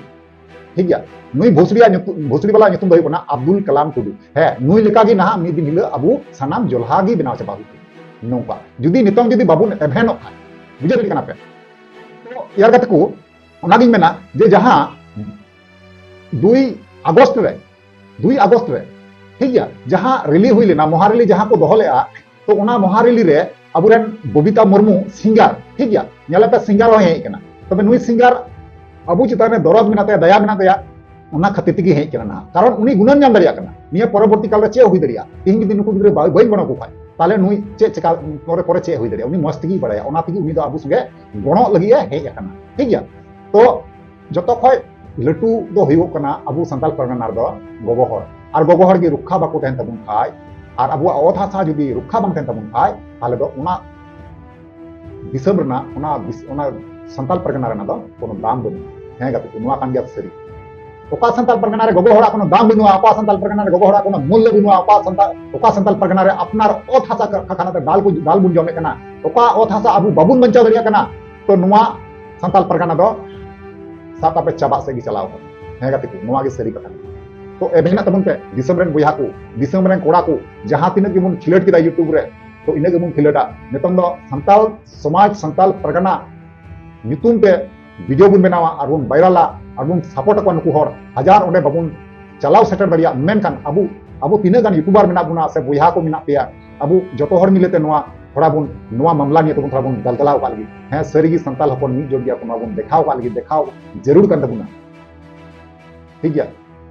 ᱴᱷᱤᱠ ᱜᱮᱭᱟ? ᱱᱩᱭ ᱵᱷᱳᱥᱲᱤᱭᱟᱜ ᱧᱩᱛᱩᱢ, ᱵᱷᱳᱥᱲᱤ ᱵᱟᱞᱟ ᱧᱩᱛᱩᱢ ᱫᱚ ᱦᱩᱭᱩᱜ ᱠᱟᱱᱟ ᱟᱵᱫᱩᱞ ᱠᱟᱞᱟᱢ ᱴᱩᱰᱩ᱾ ᱦᱮᱸ, ᱱᱩᱭ ᱞᱮᱠᱟ ᱜᱮ ᱱᱟᱦᱟᱜ ᱢᱤᱫ ᱫᱤᱱ ᱦᱤᱞᱳᱜ ᱟᱵᱚ ᱥᱟᱱᱟᱢ ᱡᱚᱞᱦᱟ ᱜᱮ ᱵᱮᱱᱟᱣ ᱪᱟᱵᱟ ᱦᱩᱭᱩᱜ ᱛᱟᱵᱚᱱᱟ᱾ ᱱᱚᱝᱠᱟ ᱡᱩᱫᱤ ᱱᱤᱛᱚᱝ ᱡᱩᱫᱤ ᱵᱟᱵᱚᱱ ᱮᱵᱷᱮᱱᱚᱜ ᱠᱷᱟᱱ, ᱵᱩᱡᱷᱟᱹᱣ ᱫᱟᱲᱮᱭᱟᱜ ᱠᱟᱱᱟ ᱯᱮ? ᱛᱚ ᱭᱟᱨ ᱜᱟᱛᱮ ᱠᱚ, ᱚᱱᱟᱜᱤᱧ ᱢᱮᱱᱟ ᱡᱮ ᱡᱟᱦᱟᱸ ᱫᱩᱭ ᱟᱜᱚᱥᱴ ᱨᱮ, ᱫᱩᱭ ᱟᱜᱚᱥᱴ ᱨᱮ, ᱴᱷᱤᱠ ᱜᱮᱭᱟ, ᱡᱟᱦᱟᱸ ᱨᱮᱞᱤ ᱦᱩᱭ ᱞᱮᱱᱟ, ᱢᱚᱦᱟ ᱨᱮᱞᱤ ᱡᱟᱦᱟᱸ ᱠᱚ ᱫᱚᱦᱚ ᱞᱮᱫᱼᱟ, ᱛᱚ ᱚᱱᱟ ᱢᱚᱦᱟ ᱨᱮᱞᱤ ᱨᱮ ᱟᱵᱚᱨᱮᱱ ᱵᱚᱵᱤᱛᱟ ᱢᱩᱨᱢᱩ ᱥᱤᱝᱜᱟᱨ, ᱴᱷᱤᱠ ᱜᱮᱭᱟ, ᱧᱮᱞᱮ ᱯᱮ, ᱥᱤᱝᱜᱟᱨ ᱦᱚᱸᱭ ᱦᱮᱡ ᱠᱟᱱᱟ᱾ ᱛᱚᱵᱮ ᱱᱩᱭ ᱥᱤᱝᱜᱟᱨ ᱟᱵᱚ ᱪᱮᱛᱟᱱ ᱨᱮ ᱫᱚᱨᱚᱫ ᱢᱮᱱᱟᱜ ᱛᱟᱭᱟ, ᱫᱟᱭᱟ ᱢᱮᱱᱟᱜ ᱛᱟᱭᱟ, ᱚᱱᱟ ᱠᱷᱟᱹᱛᱤᱨ ᱛᱮᱜᱮ ᱦᱮᱡ ᱠᱟᱱᱟ ᱱᱟᱦᱟᱜ᱾ ᱠᱟᱨᱚᱱ ᱩᱱᱤ ᱜᱩᱱᱟᱹᱱ ᱧᱟᱢ ᱫᱟᱲᱮᱭᱟᱜ ᱠᱟᱱᱟ, ᱱᱤᱭᱟᱹ ᱯᱚᱨᱚᱵᱚᱨᱛᱤ ᱠᱟᱞ ᱨᱮ ᱪᱮᱫ ᱦᱩᱭ ᱫᱟᱲᱮᱭᱟᱜᱼᱟ, ᱛᱮᱦᱮᱧ ᱡᱩᱫᱤ ᱱᱩᱠᱩ ᱜᱤᱫᱽᱨᱟᱹ ᱵᱟᱭ, ᱵᱟᱹᱧ ᱜᱚᱲᱚ ᱟᱠᱚ ᱠᱷᱟᱡ, ᱛᱟᱦᱞᱮ ᱱᱩᱭ ᱪᱮᱫ ᱪᱮᱠᱟ, ᱯᱚᱨᱮ ᱯᱚᱨᱮ ᱪᱮᱫ ᱦᱩᱭ ᱫᱟᱲᱮᱭᱟᱜᱼᱟ, ᱩᱱᱤ ᱢᱚᱸᱡᱽ ᱛᱮᱜᱮᱭ ᱵᱟᱲᱟᱭᱟ᱾ ᱚᱱᱟ ᱛᱮᱜᱮ ᱩᱱᱤ ᱫᱚ ᱟᱵᱚ ᱥᱚᱸᱜᱮ ᱜᱚᱲᱚᱜ ᱞᱟᱹᱜᱤᱫ ᱮ ᱦᱮᱡ ᱟᱠᱟᱱᱟ, ᱴᱷᱤᱠ ᱜᱮᱭᱟ᱾ ᱛᱚ ᱡᱚᱛᱚ ᱠᱷᱚᱡ ᱞᱟᱹᱴᱩ ᱫᱚ ᱦᱩᱭᱩᱜ ᱠᱟᱱᱟ ᱟᱵᱚ ᱥᱟᱱᱛᱟᱞ ᱯᱟᱨᱜᱟᱱᱟ ᱨᱮᱫᱚ ᱜᱚᱜᱚ ᱦᱚᱲ᱾ ᱟᱨ ᱜᱚᱜᱚ ᱦᱚᱲ ᱜᱮ ᱨᱚᱠᱠᱷᱟ ᱵᱟᱠᱚ ᱛᱟᱦᱮᱱ ᱛᱟᱵᱚᱱ ᱠᱷᱟᱡ, ᱟᱨ ᱟᱵᱚᱣᱟᱜ ᱚᱛ ᱦᱟᱥᱟ ᱡᱩᱫᱤ ᱨᱚᱠᱠᱷᱟ ᱵᱟᱝ ᱛᱟᱦᱮᱱ ᱛᱟᱵᱚᱱ ᱠᱷᱟᱡ, ᱛᱟᱦᱞᱮ ᱫᱚ ᱚᱱᱟ ᱫᱤᱥᱚᱢ ᱨᱮᱱᱟᱜ, ᱚᱱᱟ ᱫᱤᱥ-, ᱚᱱᱟ ᱥᱟᱱᱛᱟᱞ ᱯᱟᱨᱜᱟᱱᱟ ᱨᱮᱱᱟᱜ ᱫᱚ ᱠᱳᱱᱳ ᱫᱟᱢ ᱵᱟᱹᱱᱩᱜᱼᱟ᱾ ᱦᱮᱸ ᱜᱟᱛᱮ ᱠᱚ, ᱱᱚᱣᱟ ᱠᱟᱱ ᱜᱮᱭᱟ ᱥᱟᱹᱨᱤ᱾ ᱚᱠᱟ ᱥᱟᱱᱛᱟᱞ ᱯᱟᱨᱜᱟᱱᱟ ᱨᱮ ᱜᱚᱜᱚ ᱦᱚᱲᱟᱜ ᱠᱳᱱᱳ ᱫᱟᱢ ᱵᱟᱹᱱᱩᱜᱼᱟ, ᱚᱠᱟ ᱥᱟᱱᱛᱟᱞ ᱯᱟᱨᱜᱟᱱᱟ ᱨᱮ ᱜᱚᱜᱚ ᱦᱚᱲᱟᱜ ᱠᱳᱱᱳ ᱢᱩᱞᱞᱚ ᱵᱟᱹᱱᱩᱜᱼᱟ, ᱚᱠᱟ ᱥᱟᱱᱛᱟᱞ, ᱚᱠᱟ ᱥᱟᱱᱛᱟᱞ ᱯᱟᱨᱜᱟᱱᱟ ᱨᱮ ᱟᱯᱱᱟᱨ ᱚᱛ ᱦᱟᱥᱟ ᱠᱟ-, ᱠᱟ-, ᱠᱟᱨᱠᱷᱟᱱᱟ ᱛᱮ ᱫᱟᱞ ᱠᱚ, ᱫᱟᱞ ᱵᱚᱱ ᱡᱚᱢᱮᱫ ᱠᱟᱱᱟ, ᱚᱠᱟ ᱚᱛ ᱦᱟᱥᱟ ᱟᱵᱚ ᱵᱟᱵᱚᱱ ᱵᱟᱧᱪᱟᱣ ᱫᱟᱲᱮᱭᱟᱜ ᱠᱟᱱᱟ, ᱛᱚ ᱱᱚᱣᱟ ᱥᱟᱱᱛᱟᱞ ᱯᱟᱨᱜᱟᱱᱟ ᱫᱚ ᱥᱟᱵ ᱠᱟᱛᱮ ᱪᱟᱵᱟᱜ ᱥᱮᱫ ᱜᱮ ᱪᱟᱞᱟᱣ ᱠᱟᱱᱟ᱾ ᱦᱮᱸ ᱜᱟᱛᱮ ᱠᱚ, ᱱᱚᱣᱟ ᱜᱮ ᱥᱟᱹᱨᱤ ᱠᱟᱛᱷᱟ ᱠᱟᱱᱟ᱾ ᱛᱚ ᱮᱵᱷᱮᱱᱚᱜ ᱛᱟᱵᱚᱱ ᱯᱮ ᱫᱤᱥᱚᱢ ᱨᱮᱱ ᱵᱚᱭᱦᱟ ᱠᱚ, ᱫᱤᱥᱚᱢ ᱨᱮᱱ ᱠᱚᱲᱟ ᱠᱚ, ᱡᱟᱦᱟᱸ ᱛᱤᱱᱟᱹᱜ ᱜᱮᱵᱚᱱ ᱠᱷᱮᱞᱳᱰ ᱠᱮᱫᱟ YouTube ᱨᱮ, ᱛᱚ ᱤᱱᱟᱹᱜ ᱜᱮᱵᱚᱱ ᱠᱷᱮᱞᱳᱰᱟ᱾ ᱱᱤᱛᱚᱝ ᱫᱚ ᱥᱟᱱᱛᱟᱞ ᱥᱚᱢᱟᱡᱽ, ᱥᱟᱱᱛᱟᱞ ᱯᱟᱨᱜᱟᱱᱟ ᱧᱩᱛᱩᱢ ᱛᱮ ᱵᱷᱤᱰᱤᱭᱳ ᱵᱚᱱ ᱵᱮᱱᱟᱣᱟ ᱟᱨ ᱵᱚᱱ ᱵᱷᱟᱭᱨᱟᱞᱟ ᱟᱨ ᱵᱚᱱ ᱥᱟᱯᱳᱨᱴ ᱟᱠᱚᱣᱟ ᱱᱩᱠᱩ ᱦᱚᱲ᱾ ᱦᱟᱡᱟᱨ ᱚᱸᱰᱮ ᱵᱟᱵᱚᱱ ᱪᱟᱞᱟᱣ ᱥᱮᱴᱮᱨ ᱫᱟᱲᱮᱭᱟᱜ, ᱢᱮᱱᱠᱷᱟᱱ ᱟᱵᱚ, ᱟᱵᱚ ᱛᱤᱱᱟᱹᱜ ᱜᱟᱱ YouTuber ᱢᱮᱱᱟᱜ ᱵᱚᱱᱟ ᱥᱮ ᱵᱚᱭᱦᱟ ᱠᱚ ᱢᱮᱱᱟᱜ ᱯᱮᱭᱟ, ᱟᱵᱚ ᱡᱚᱛᱚ ᱦᱚᱲ ᱢᱤᱞᱮ ᱛᱮ ᱱᱚᱣᱟ ᱛᱷᱚᱲᱟ ᱵᱚᱱ, ᱱᱚᱣᱟ ᱢᱟᱢᱞᱟ ᱱᱤᱭᱮ ᱛᱮᱵᱚᱱ ᱛᱷᱚᱲᱟ ᱵᱚᱱ ᱜᱟᱞᱜᱟᱞᱟᱣ ᱠᱟᱜ ᱞᱟᱹᱜᱤᱫ᱾ ᱦᱮᱸ, ᱥᱟᱹᱨᱤ ᱜᱮ ᱥᱟᱱᱛᱟᱞ ᱦᱚᱯᱚᱱ ᱢᱤᱫ ᱡᱳᱴ ᱜᱮᱭᱟ ᱠᱚ, ᱱᱚᱣᱟ ᱵᱚᱱ ᱫᱮᱠᱷᱟᱣ ᱠᱟᱜ ᱞᱟᱹᱜᱤᱫ, ᱫᱮᱠᱷᱟᱣ ᱡᱟᱹᱨᱩᱲ ᱠᱟᱱ ᱛᱟᱵᱚᱱᱟ᱾ ᱴᱷᱤᱠ ᱜᱮᱭᱟ?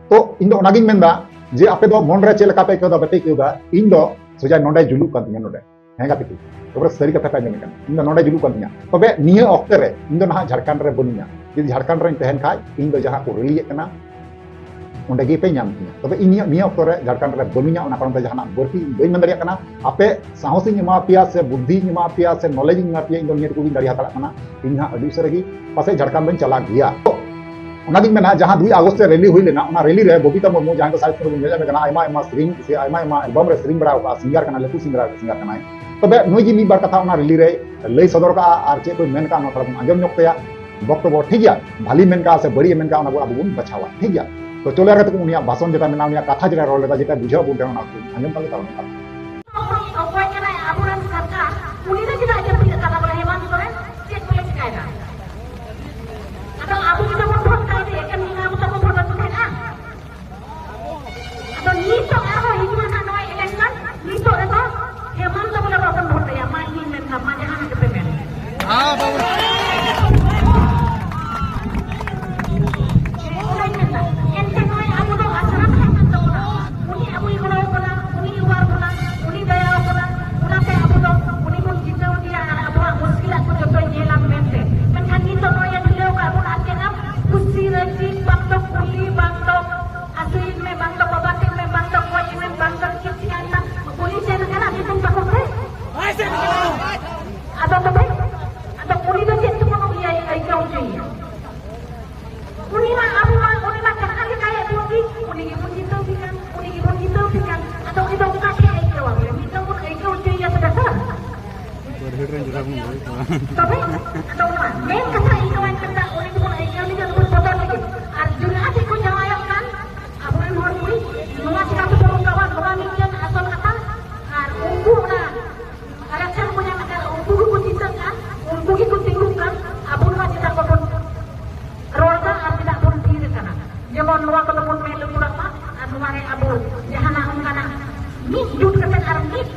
ᱛᱚ ᱤᱧ ᱫᱚ ᱚᱱᱟᱜᱤᱧ ᱢᱮᱱᱫᱟ ᱡᱮ ᱟᱯᱮ ᱫᱚ ᱢᱚᱱ ᱨᱮ ᱪᱮᱫ ᱞᱮᱠᱟ ᱯᱮ ᱟᱹᱭᱠᱟᱹᱣ ᱫᱟ, ᱵᱟᱯᱮ ᱟᱹᱭᱠᱟᱹᱣ ᱫᱟ, ᱤᱧ ᱫᱚ ᱥᱚᱡᱟ ᱱᱚᱰᱮ ᱡᱩᱞᱩᱜ ᱠᱟᱱ ᱛᱤᱧᱟ, ᱱᱚᱰᱮ᱾ ᱦᱮᱸ ᱜᱟᱛᱮ ᱠᱚ, ᱛᱚᱵᱮ ᱥᱟᱹᱨᱤ ᱠᱟᱛᱷᱟ ᱯᱮ ᱟᱸᱡᱚᱢᱮᱫ ᱠᱟᱱᱟ, ᱤᱧ ᱫᱚ ᱱᱚᱰᱮ ᱡᱩᱞᱩᱜ ᱠᱟᱱ ᱛᱤᱧᱟ᱾ ᱛᱚᱵᱮ ᱱᱤᱭᱟᱹ ᱚᱠᱛᱮ ᱨᱮ ᱤᱧ ᱫᱚ ᱱᱟᱦᱟᱜ ᱡᱷᱟᱲᱠᱷᱚᱸᱰ ᱨᱮ ᱵᱟᱹᱱᱩᱧᱟ᱾ ᱡᱩᱫᱤ ᱡᱷᱟᱲᱠᱷᱚᱸᱰ ᱨᱮᱧ ᱛᱟᱦᱮᱱ ᱠᱷᱟᱡ, ᱤᱧ ᱫᱚ ᱡᱟᱦᱟᱸ ᱠᱚ ᱨᱮᱞᱤᱭᱮᱫ ᱠᱟᱱᱟ, ᱚᱸᱰᱮ ᱜᱮ ᱯᱮ ᱧᱟᱢ ᱠᱤᱧᱟ᱾ ᱛᱚᱵᱮ ᱤᱧ ᱱᱤᱭᱟᱹ, ᱱᱤᱭᱟᱹ ᱚᱠᱛᱚ ᱨᱮ ᱡᱷᱟᱲᱠᱷᱚᱸᱰ ᱨᱮ ᱵᱟᱹᱱᱩᱧᱟ, ᱚᱱᱟ ᱠᱟᱨᱚᱱ ᱛᱮ ᱡᱟᱦᱟᱱᱟᱜ ᱵᱟᱹᱲᱛᱤ ᱤᱧ ᱵᱟᱹᱧ ᱢᱮᱱ ᱫᱟᱲᱮᱭᱟᱜ ᱠᱟᱱᱟ᱾ ᱟᱯᱮ ᱥᱟᱦᱚᱥᱤᱧ ᱮᱢᱟ ᱯᱮᱭᱟ ᱥᱮ ᱵᱩᱫᱽᱫᱷᱤᱧ ᱮᱢᱟ ᱯᱮᱭᱟ ᱥᱮ ᱱᱚᱞᱮᱡᱽ ᱤᱧ ᱮᱢᱟ ᱯᱮᱭᱟ, ᱤᱧ ᱫᱚ ᱱᱤᱭᱟᱹ ᱴᱩᱠᱩ ᱜᱤᱧ ᱫᱟᱲᱮ ᱦᱟᱛᱟᱲᱟᱜ ᱠᱟᱱᱟ᱾ ᱤᱧ ᱦᱟᱸᱜ ᱟᱹᱰᱤ ᱩᱥᱟᱹᱨᱟ ᱜᱮ ᱯᱟᱥᱮᱡ ᱡᱷᱟᱲᱠᱷᱚᱸᱰ ᱫᱚᱧ ᱪᱟᱞᱟᱜ ᱜᱮᱭᱟ᱾ ᱛᱚ ᱚᱱᱟᱜᱤᱧ ᱢᱮᱱᱟ, ᱡᱟᱦᱟᱸ ᱫᱩᱭ ᱟᱜᱚᱥᱴ ᱨᱮ ᱨᱮᱞᱤ ᱦᱩᱭ ᱞᱮᱱᱟ, ᱚᱱᱟ ᱨᱮᱞᱤ ᱨᱮ ᱵᱚᱵᱤᱛᱟ ᱢᱩᱨᱢᱩ, ᱡᱟᱦᱟᱸᱭ ᱫᱚ ᱥᱟᱭᱤᱰ ᱠᱷᱚᱱ ᱵᱚᱱ ᱧᱮᱞ ᱧᱟᱢᱮ ᱠᱟᱱᱟ, ᱟᱭᱢᱟ ᱟᱭᱢᱟ ᱥᱮᱨᱮᱧ ᱥᱮ ᱟᱭᱢᱟ ᱟᱭᱢᱟ ᱮᱞᱵᱟᱢ ᱨᱮ ᱥᱮᱨᱮᱧ ᱵᱟᱲᱟ ᱟᱠᱟᱫᱼᱟ, ᱥᱤᱝᱜᱟᱨ ᱠᱟᱱᱟᱭ, ᱞᱟᱹᱴᱩ ᱥᱤᱝᱜᱟᱨ, ᱥᱤᱝᱜᱟᱨ ᱠᱟᱱᱟᱭ᱾ ᱛᱚᱵᱮ ᱱᱩᱭ ᱜᱮ ᱢᱤᱫ ᱵᱟᱨ ᱠᱟᱛᱷᱟ ᱚᱱᱟ ᱨᱮᱞᱤ ᱨᱮ ᱞᱟᱹᱭ ᱥᱚᱫᱚᱨ ᱠᱟᱜᱼᱟ, ᱟᱨ ᱪᱮᱫ ᱠᱚᱭ ᱢᱮᱱ ᱠᱟᱜᱼᱟ, ᱚᱱᱟ ᱛᱷᱚᱲᱟ ᱵᱚᱱ ᱟᱸᱡᱚᱢ ᱧᱚᱜ ᱛᱟᱭᱟ ᱵᱚᱠᱛᱚᱵᱚ, ᱴᱷᱤᱠ ᱜᱮᱭᱟ? ᱵᱷᱟᱞᱤ ᱢᱮᱱ ᱠᱟᱜᱼᱟ ᱥᱮ ᱵᱟᱹᱲᱤᱡ ᱮ ᱢᱮᱱ ᱠᱟᱜᱼᱟ, ᱚᱱᱟ ᱵᱚᱱ ᱟᱵᱚ ᱵᱚᱱ ᱵᱟᱪᱷᱟᱣᱟ, ᱴᱷᱤᱠ ᱜᱮᱭᱟ? ᱛᱚ ᱪᱚᱞᱚ ᱟᱨ ᱠᱟᱛᱮ ᱩᱱᱤᱭᱟᱜ ᱵᱷᱟᱥᱚᱱ ᱡᱮᱴᱟ ᱢᱮᱱᱟᱜᱼᱟ, ᱩᱱᱤᱭᱟᱜ ᱠᱟᱛᱷᱟ ᱡᱮᱴᱟ ᱨᱚᱲ ᱞᱮᱫᱟ, ᱡᱮᱴᱟ ᱵᱩᱡᱷᱟᱹᱣ ᱟᱵᱚᱱ ᱠᱟᱱᱟ, ᱚᱱᱟ ᱠᱚ ᱟᱸᱡᱚᱢ ᱛᱟᱞᱮ ᱛᱟᱵᱚᱱ᱾ ᱚᱠᱚᱭ ᱠᱟᱱᱟᱭ ᱟᱵᱚᱨᱮᱱ ᱥᱚᱨᱠᱟᱨ? ᱩᱱᱤ ᱫᱚ ᱪᱮᱫᱟᱜ ᱡᱟᱹᱯᱤᱫ ᱟᱠᱟᱫᱟ? ᱵᱚᱞᱮ ᱦᱮᱢᱟᱱᱛ ᱥᱚᱨᱮᱱ ᱪᱮᱫ ᱠᱚᱭ ᱪᱤᱠᱟᱹᱭᱮᱫᱟ? ᱟᱫᱚ ᱟᱵᱚ ᱡᱩᱫᱤ ᱵᱚᱱ ᱵᱷᱳᱴ ᱠᱟᱭ ᱛᱮ ᱮᱠᱮᱱ ᱢᱤᱫ ᱦᱚᱲ ᱢᱚᱛᱚ ᱠᱚ ᱵᱷᱳᱴ ᱟᱹᱜᱩ ᱛᱟᱦᱮᱸᱱᱟ? ᱟᱫᱚ ᱱᱤᱛᱚᱜ ᱟᱨᱦᱚᱸ ᱦᱤᱡᱩᱜ ᱨᱮᱱᱟᱜ ᱱᱚᱣᱟ ᱤᱞᱮᱠᱥᱚᱱ, ᱱᱤᱛᱚᱜ ᱨᱮᱫᱚ ᱦᱮᱢᱟᱱᱛ ᱵᱚᱞᱮ ᱵᱟᱵᱚᱱ ᱵᱷᱳᱴ ᱟᱭᱟ᱾ ᱢᱟ ᱤᱧᱤᱧ ᱢᱮᱱᱫᱟ, ᱢᱟ ᱡᱟᱦᱟᱱᱟᱜ ᱜᱮᱯᱮ ᱢᱮᱱ᱾ ᱛᱚᱵᱮ ᱟᱫᱚ ᱚᱱᱟ ᱢᱮᱱ ᱠᱟᱛᱷᱟ ᱤᱧ ᱱᱚᱣᱟᱧ ᱢᱮᱱᱫᱟ, ᱩᱱᱤ ᱫᱚᱵᱚᱱ ᱟᱹᱭᱠᱟᱹᱣ ᱞᱮᱠᱟ ᱫᱚᱵᱚᱱ ᱵᱚᱫᱚᱞ ᱞᱟᱹᱜᱤᱫ᱾ ᱟᱨ ᱡᱩᱫᱤ ᱟᱡ ᱴᱷᱮᱱ ᱠᱚ ᱡᱟᱶᱟᱭᱚᱜ ᱠᱟᱱ ᱟᱵᱚᱨᱮᱱ ᱦᱚᱲ ᱠᱩᱲᱤ, ᱱᱚᱣᱟ ᱪᱤᱠᱟ ᱛᱮᱵᱚᱱ ᱨᱚᱲ ᱠᱟᱜᱼᱟ? ᱱᱚᱣᱟ ᱢᱤᱫᱴᱮᱱ ᱟᱥᱚᱞ ᱠᱟᱛᱷᱟ᱾ ᱟᱨ ᱩᱱᱠᱩ ᱚᱱᱟ ᱟᱨᱟᱠᱥᱚᱱ ᱠᱚ ᱧᱟᱢ ᱠᱟᱱ, ᱩᱱᱠᱩ ᱜᱮᱠᱚ ᱪᱤᱱᱛᱟᱹᱜ ᱠᱟᱱ, ᱩᱱᱠᱩ ᱜᱮᱠᱚ ᱛᱤᱸᱜᱩᱜ ᱠᱟᱱ, ᱟᱵᱚ ᱱᱚᱣᱟ ᱪᱮᱛᱟᱱ ᱵᱟᱵᱚᱱ ᱨᱚᱲ ᱮᱫᱟ ᱟᱨ ᱪᱮᱫᱟᱜ ᱵᱚᱱ ᱛᱷᱤᱨ ᱟᱠᱟᱱᱟ? ᱡᱮᱢᱚᱱ ᱱᱚᱣᱟ ᱠᱚᱫᱚ ᱵᱚᱱ ᱢᱮᱱ ᱩᱛᱟᱹᱨᱚᱜ ᱢᱟ ᱟᱨ ᱱᱚᱣᱟ ᱨᱮ ᱟᱵᱚ ᱡᱟᱦᱟᱱᱟᱜ ᱚᱱᱠᱟᱱᱟᱜ ᱢᱤᱫ ᱡᱩᱴ ᱠᱟᱛᱮ ᱟᱨ ᱢᱤᱫ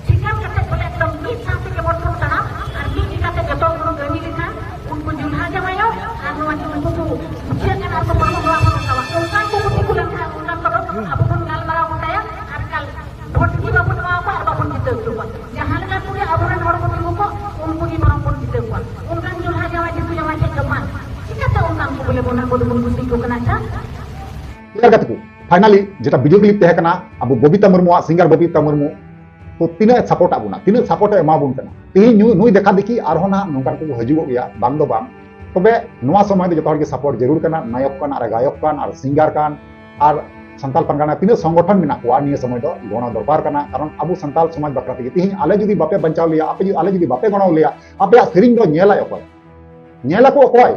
ᱴᱷᱤᱠᱟᱹᱱ ᱠᱟᱛᱮ ᱵᱚᱞᱮ ᱮᱠᱫᱚᱢ ᱢᱤᱫ ᱥᱟᱶ ᱛᱮᱜᱮ ᱵᱚᱱ ᱵᱚᱱ ᱛᱟᱲᱟᱢ ᱟᱨ ᱢᱤᱫ ᱞᱮᱠᱟᱛᱮ ᱡᱚᱛᱚ ᱦᱚᱲ ᱠᱟᱹᱢᱤ ᱞᱮᱠᱷᱟᱱ ᱩᱱᱠᱩ ᱡᱩᱞᱦᱟ ᱡᱟᱶᱟᱭᱚᱜ ᱟᱨ ᱱᱚᱣᱟ ᱩᱱᱠᱩ ᱠᱚ ᱵᱩᱡᱷᱟᱹᱜ ᱠᱟᱱᱟ ᱟᱨ ᱠᱚ ᱯᱟᱲᱦᱟᱜ ᱱᱚᱣᱟ ᱠᱚ ᱱᱚᱝᱠᱟ ᱩᱱᱠᱟᱱ ᱠᱚ ᱠᱩᱥᱤ ᱠᱚ ᱞᱮᱱᱠᱷᱟᱱ ᱩᱱᱠᱟᱱ ᱠᱚᱫᱚ ᱟᱵᱚ ᱵᱚᱱ ᱜᱟᱞᱢᱟᱨᱟᱣ ᱜᱚᱴᱟᱭᱟ ᱟᱨ ᱠᱟᱞ ᱵᱷᱳᱴ ᱜᱮ ᱵᱟᱵᱚᱱ ᱮᱢᱟ ᱠᱚᱣᱟ ᱟᱨ ᱵᱟᱵᱚᱱ ᱡᱤᱛᱟᱹᱣ ᱦᱚᱪᱚ ᱠᱚᱣᱟ᱾ ᱡᱟᱦᱟᱸ ᱞᱮᱠᱟ ᱠᱚᱨᱮ ᱟᱵᱚᱨᱮᱱ ᱦᱚᱲ ᱠᱚ ᱛᱤᱸᱜᱩ ᱠᱚ ᱩᱱᱠᱩ ᱜᱮ ᱵᱚᱨᱚᱝ ᱵᱚᱱ ᱡᱤᱛᱟᱹᱣ ᱠᱚᱣᱟ᱾ ᱩᱱᱠᱟᱱ ᱡᱩᱞᱦᱟ ᱡᱟᱶᱟᱭ ᱫᱤᱠᱩ ᱡᱟᱶᱟᱭ ᱴᱷᱮᱱ ᱫᱚ ᱵᱟᱝ᱾ ᱪᱤᱠᱟᱹᱛᱮ ᱩᱱᱠᱟᱱ ᱠᱚ ᱵᱚᱞᱮ ᱵᱚᱱ ᱟᱵᱚ ᱫᱚᱵᱚᱱ ᱠᱩᱥᱤ ᱠᱚ ᱠᱟᱱᱟ? ᱟᱪᱪᱷᱟ, ᱠᱞᱤᱭᱟᱨ ᱠᱟᱛᱮ ᱠᱚ ᱯᱷᱟᱭᱱᱟᱞᱤ ᱡᱮᱴᱟ ᱵᱷᱤᱰᱤᱭᱳ ᱠᱞᱤᱯ ᱛᱟᱦᱮᱸ ᱠᱟᱱᱟ ᱟᱵᱚ ᱵᱚᱵᱤᱛᱟ ᱢᱩᱨᱢᱩᱣᱟᱜ, ᱥᱤᱝᱜᱟᱨ ᱵᱚᱵᱤᱛᱟ ᱢᱩᱨᱢᱩ, ᱛᱚ ᱛᱤᱱᱟᱹᱜ ᱥᱟᱯᱳᱨᱴ ᱟᱵᱚᱱᱟ, ᱛᱤᱱᱟᱹᱜ ᱥᱟᱯᱳᱨᱴ ᱮ ᱮᱢᱟ ᱵᱚᱱ ᱠᱟᱱᱟ᱾ ᱛᱮᱦᱮᱧ ᱱᱩᱭ, ᱱᱩᱭ ᱫᱮᱠᱷᱟ ᱫᱮᱠᱷᱤ ᱟᱨᱦᱚᱸ ᱱᱟᱦᱟᱜ ᱱᱚᱝᱠᱟᱱ ᱠᱚ ᱦᱤᱡᱩᱜᱚᱜ ᱜᱮᱭᱟ, ᱵᱟᱝ ᱫᱚ ᱵᱟᱝ᱾ ᱛᱚᱵᱮ ᱱᱚᱣᱟ ᱥᱚᱢᱚᱭ ᱫᱚ ᱡᱚᱛᱚ ᱦᱚᱲ ᱜᱮ ᱥᱟᱯᱳᱨᱴ ᱡᱟᱹᱨᱩᱲ ᱠᱟᱱᱟ, ᱱᱟᱭᱚᱠ ᱠᱟᱱ ᱟᱨ ᱜᱟᱭᱚᱠ ᱠᱟᱱ ᱟᱨ ᱥᱤᱝᱜᱟᱨ ᱠᱟᱱ ᱟᱨ ᱥᱟᱱᱛᱟᱞ ᱯᱟᱨᱜᱟᱱᱟ ᱛᱤᱱᱟᱹᱜ ᱥᱚᱝᱜᱚᱴᱷᱚᱱ ᱢᱮᱱᱟᱜ ᱠᱚᱣᱟ ᱱᱤᱭᱟᱹ ᱥᱚᱢᱚᱭ ᱫᱚ ᱜᱚᱲᱚ ᱫᱚᱨᱠᱟᱨ ᱠᱟᱱᱟ᱾ ᱠᱟᱨᱚᱱ ᱟᱵᱚ ᱥᱟᱱᱛᱟᱞ ᱥᱚᱢᱟᱡᱽ ᱵᱟᱠᱷᱨᱟ ᱛᱮᱜᱮ ᱛᱮᱦᱮᱧ ᱟᱞᱮ ᱡᱩᱫᱤ ᱵᱟᱯᱮ ᱵᱟᱧᱪᱟᱣ ᱞᱮᱭᱟ, ᱟᱯᱮ ᱡᱩᱫᱤ, ᱟᱞᱮ ᱡᱩᱫᱤ ᱵᱟᱯᱮ ᱜᱚᱲᱚ ᱞᱮᱭᱟ, ᱟᱯᱮᱭᱟᱜ ᱥᱮᱨᱮᱧ ᱫᱚ ᱧᱮᱞᱟᱭ ᱚᱠᱚᱭ? ᱧᱮᱞ ᱟᱠᱚ ᱚᱠᱚᱭ?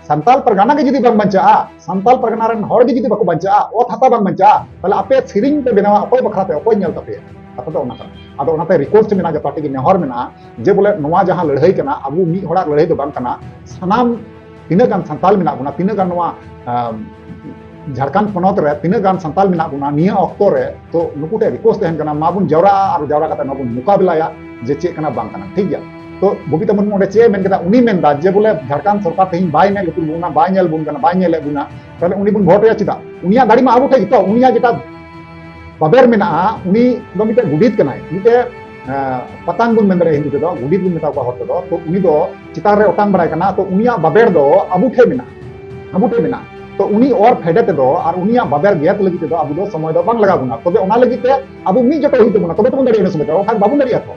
ᱥᱟᱱᱛᱟᱞ ᱯᱟᱨᱜᱟᱱᱟ ᱜᱮ ᱡᱩᱫᱤ ᱵᱟᱝ ᱵᱟᱧᱪᱟᱜᱼᱟ, ᱥᱟᱱᱛᱟᱞ ᱯᱟᱨᱜᱟᱱᱟ ᱨᱮᱱ ᱦᱚᱲ ᱜᱮ ᱡᱩᱫᱤ ᱵᱟᱠᱚ ᱵᱟᱧᱪᱟᱜᱼᱟ, ᱚᱛ ᱦᱟᱥᱟ ᱵᱟᱝ ᱵᱟᱧᱪᱟᱜᱼᱟ, ᱛᱟᱦᱞᱮ ᱟᱯᱮ ᱥᱮᱨᱮᱧ ᱯᱮ ᱵᱮᱱᱟᱣᱟ ᱚᱠᱚᱭ ᱵᱟᱠᱷᱨᱟ ᱛᱮ, ᱚᱠᱚᱭ ᱧᱮᱞ ᱛᱟᱯᱮᱭᱟ? ᱠᱟᱛᱷᱟ ᱫᱚ ᱚᱱᱟ ᱠᱟᱱᱟ᱾ ᱟᱫᱚ ᱚᱱᱟᱛᱮ ᱨᱤᱠᱣᱮᱥᱴ ᱢᱮᱱᱟᱜᱼᱟ, ᱡᱚᱛᱚ ᱦᱚᱲ ᱴᱷᱮᱱ ᱜᱮ ᱱᱮᱦᱚᱨ ᱢᱮᱱᱟᱜᱼᱟ, ᱡᱮ ᱵᱚᱞᱮ ᱱᱚᱣᱟ ᱡᱟᱦᱟᱸ ᱞᱟᱹᱲᱦᱟᱹᱭ ᱠᱟᱱᱟ, ᱟᱵᱚ ᱢᱤᱫ ᱦᱚᱲᱟᱜ ᱞᱟᱹᱲᱦᱟᱹᱭ ᱫᱚ ᱵᱟᱝ ᱠᱟᱱᱟ, ᱥᱟᱱᱟᱢ ᱛᱤᱱᱟᱹᱜ ᱜᱟᱱ ᱥᱟᱱᱛᱟᱞ ᱢᱮᱱᱟᱜ ᱵᱚᱱᱟ, ᱛᱤᱱᱟᱹᱜ ᱜᱟᱱ ᱱᱚᱣᱟ, ᱟᱢ, ᱡᱷᱟᱲᱠᱷᱚᱸᱰ ᱯᱚᱱᱚᱛ ᱨᱮ ᱛᱤᱱᱟᱹᱜ ᱜᱟᱱ ᱥᱟᱱᱛᱟᱞ ᱢᱮᱱᱟᱜ ᱵᱚᱱᱟ ᱱᱤᱭᱟᱹ ᱚᱠᱛᱚ ᱨᱮ, ᱛᱚ ᱱᱩᱠᱩ ᱴᱷᱮᱱ ᱨᱤᱠᱣᱮᱥᱴ ᱛᱟᱦᱮᱱ ᱠᱟᱱᱟ, ᱢᱟ ᱵᱚᱱ ᱡᱟᱣᱨᱟᱜᱼᱟ ᱟᱨ ᱡᱟᱣᱨᱟ ᱠᱟᱛᱮ ᱱᱚᱣᱟ ᱵᱚᱱ ᱢᱚᱠᱟᱵᱤᱞᱟᱭᱟ ᱡᱮ ᱪᱮᱫ ᱠᱟᱱᱟ ᱵᱟᱝ ᱠᱟᱱᱟ, ᱴᱷᱤᱠ ᱜᱮᱭᱟ? ᱛᱚ ᱵᱚᱵᱤᱛᱟ ᱢᱩᱨᱢᱩ ᱚᱸᱰᱮ ᱪᱮᱫ ᱮ ᱢᱮᱱ ᱠᱮᱫᱟ? ᱩᱱᱤ ᱢᱮᱱ ᱮᱫᱟ ᱡᱮ ᱵᱚᱞᱮ ᱡᱷᱟᱲᱠᱷᱚᱸᱰ ᱥᱚᱨᱠᱟᱨ ᱛᱮᱦᱮᱧ ᱵᱟᱭ ᱢᱮᱫ ᱞᱩᱛᱩᱨ ᱵᱚᱱᱟ, ᱵᱟᱭ ᱧᱮᱞ ᱵᱚᱱ ᱠᱟᱱᱟ, ᱵᱟᱭ ᱧᱮᱞᱮᱫ ᱵᱚᱱᱟ, ᱛᱟᱦᱞᱮ ᱩᱱᱤ ᱵᱚᱱ ᱵᱷᱳᱴ ᱟᱭᱟ ᱪᱮᱫᱟᱜ? ᱩᱱᱤᱭᱟᱜ ᱫᱟᱲᱮ ᱢᱟ ᱟᱵᱚ ᱴᱷᱮᱱ ᱜᱮᱛᱚ, ᱩᱱᱤᱭᱟᱜ ᱡᱮᱴᱟ ᱵᱟᱵᱮᱨ ᱢᱮᱱᱟᱜᱼᱟ, ᱩᱱᱤ ᱫᱚ ᱢᱤᱫᱴᱮᱡ ᱜᱩᱰᱤᱛ ᱠᱟᱱᱟᱭ, ᱢᱤᱫᱴᱮᱡ, ᱮ, ᱯᱟᱛᱟᱝ ᱵᱚᱱ ᱢᱮᱱ ᱫᱟᱲᱮᱭᱟᱜᱼᱟ ᱦᱤᱱᱫᱤ ᱛᱮᱫᱚ, ᱜᱩᱰᱤᱛ ᱵᱚᱱ ᱢᱮᱛᱟ ᱠᱚᱣᱟ ᱦᱚᱲ ᱛᱮᱫᱚ᱾ ᱛᱚ ᱩᱱᱤ ᱫᱚ ᱪᱮᱛᱟᱱ ᱨᱮ ᱚᱴᱟᱝ ᱵᱟᱲᱟᱭ ᱠᱟᱱᱟ, ᱛᱚ ᱩᱱᱤᱭᱟᱜ ᱵᱟᱵᱮᱨ ᱫᱚ ᱟᱵᱚ ᱴᱷᱮᱱ ᱢᱮᱱᱟᱜᱼᱟ, ᱟᱵᱚ ᱴᱷᱮᱱ ᱢᱮᱱᱟᱜᱼᱟ᱾ ᱛᱚ ᱩᱱᱤ ᱚᱨ ᱯᱷᱮᱰᱮ ᱛᱮᱫᱚ ᱟᱨ ᱩᱱᱤᱭᱟᱜ ᱵᱟᱵᱮᱨ ᱜᱮᱫ ᱞᱟᱹᱜᱤᱫ ᱛᱮᱫᱚ ᱟᱵᱚ ᱫᱚ ᱥᱚᱢᱚᱭ ᱫᱚ ᱵᱟᱝ ᱞᱟᱜᱟᱣ ᱵᱚᱱᱟ᱾ ᱛᱚᱵᱮ ᱚᱱᱟ ᱞᱟᱹᱜᱤᱫ ᱛᱮ ᱟᱵᱚ ᱢᱤᱫ ᱡᱚᱴᱚ ᱦᱩᱭᱩᱜ ᱛᱟᱵᱚᱱᱟ, ᱛᱚᱵᱮ ᱛᱚᱵᱚᱱ ᱫᱟᱲᱮᱭᱟᱜᱼᱟ ᱤᱱᱟᱹ ᱥᱚᱢᱚᱭ ᱫᱚ, ᱵᱟᱠᱷᱟᱱ ᱵᱟᱵᱚᱱ ᱫᱟᱲᱮᱭᱟᱜᱼᱟ ᱛᱚ᱾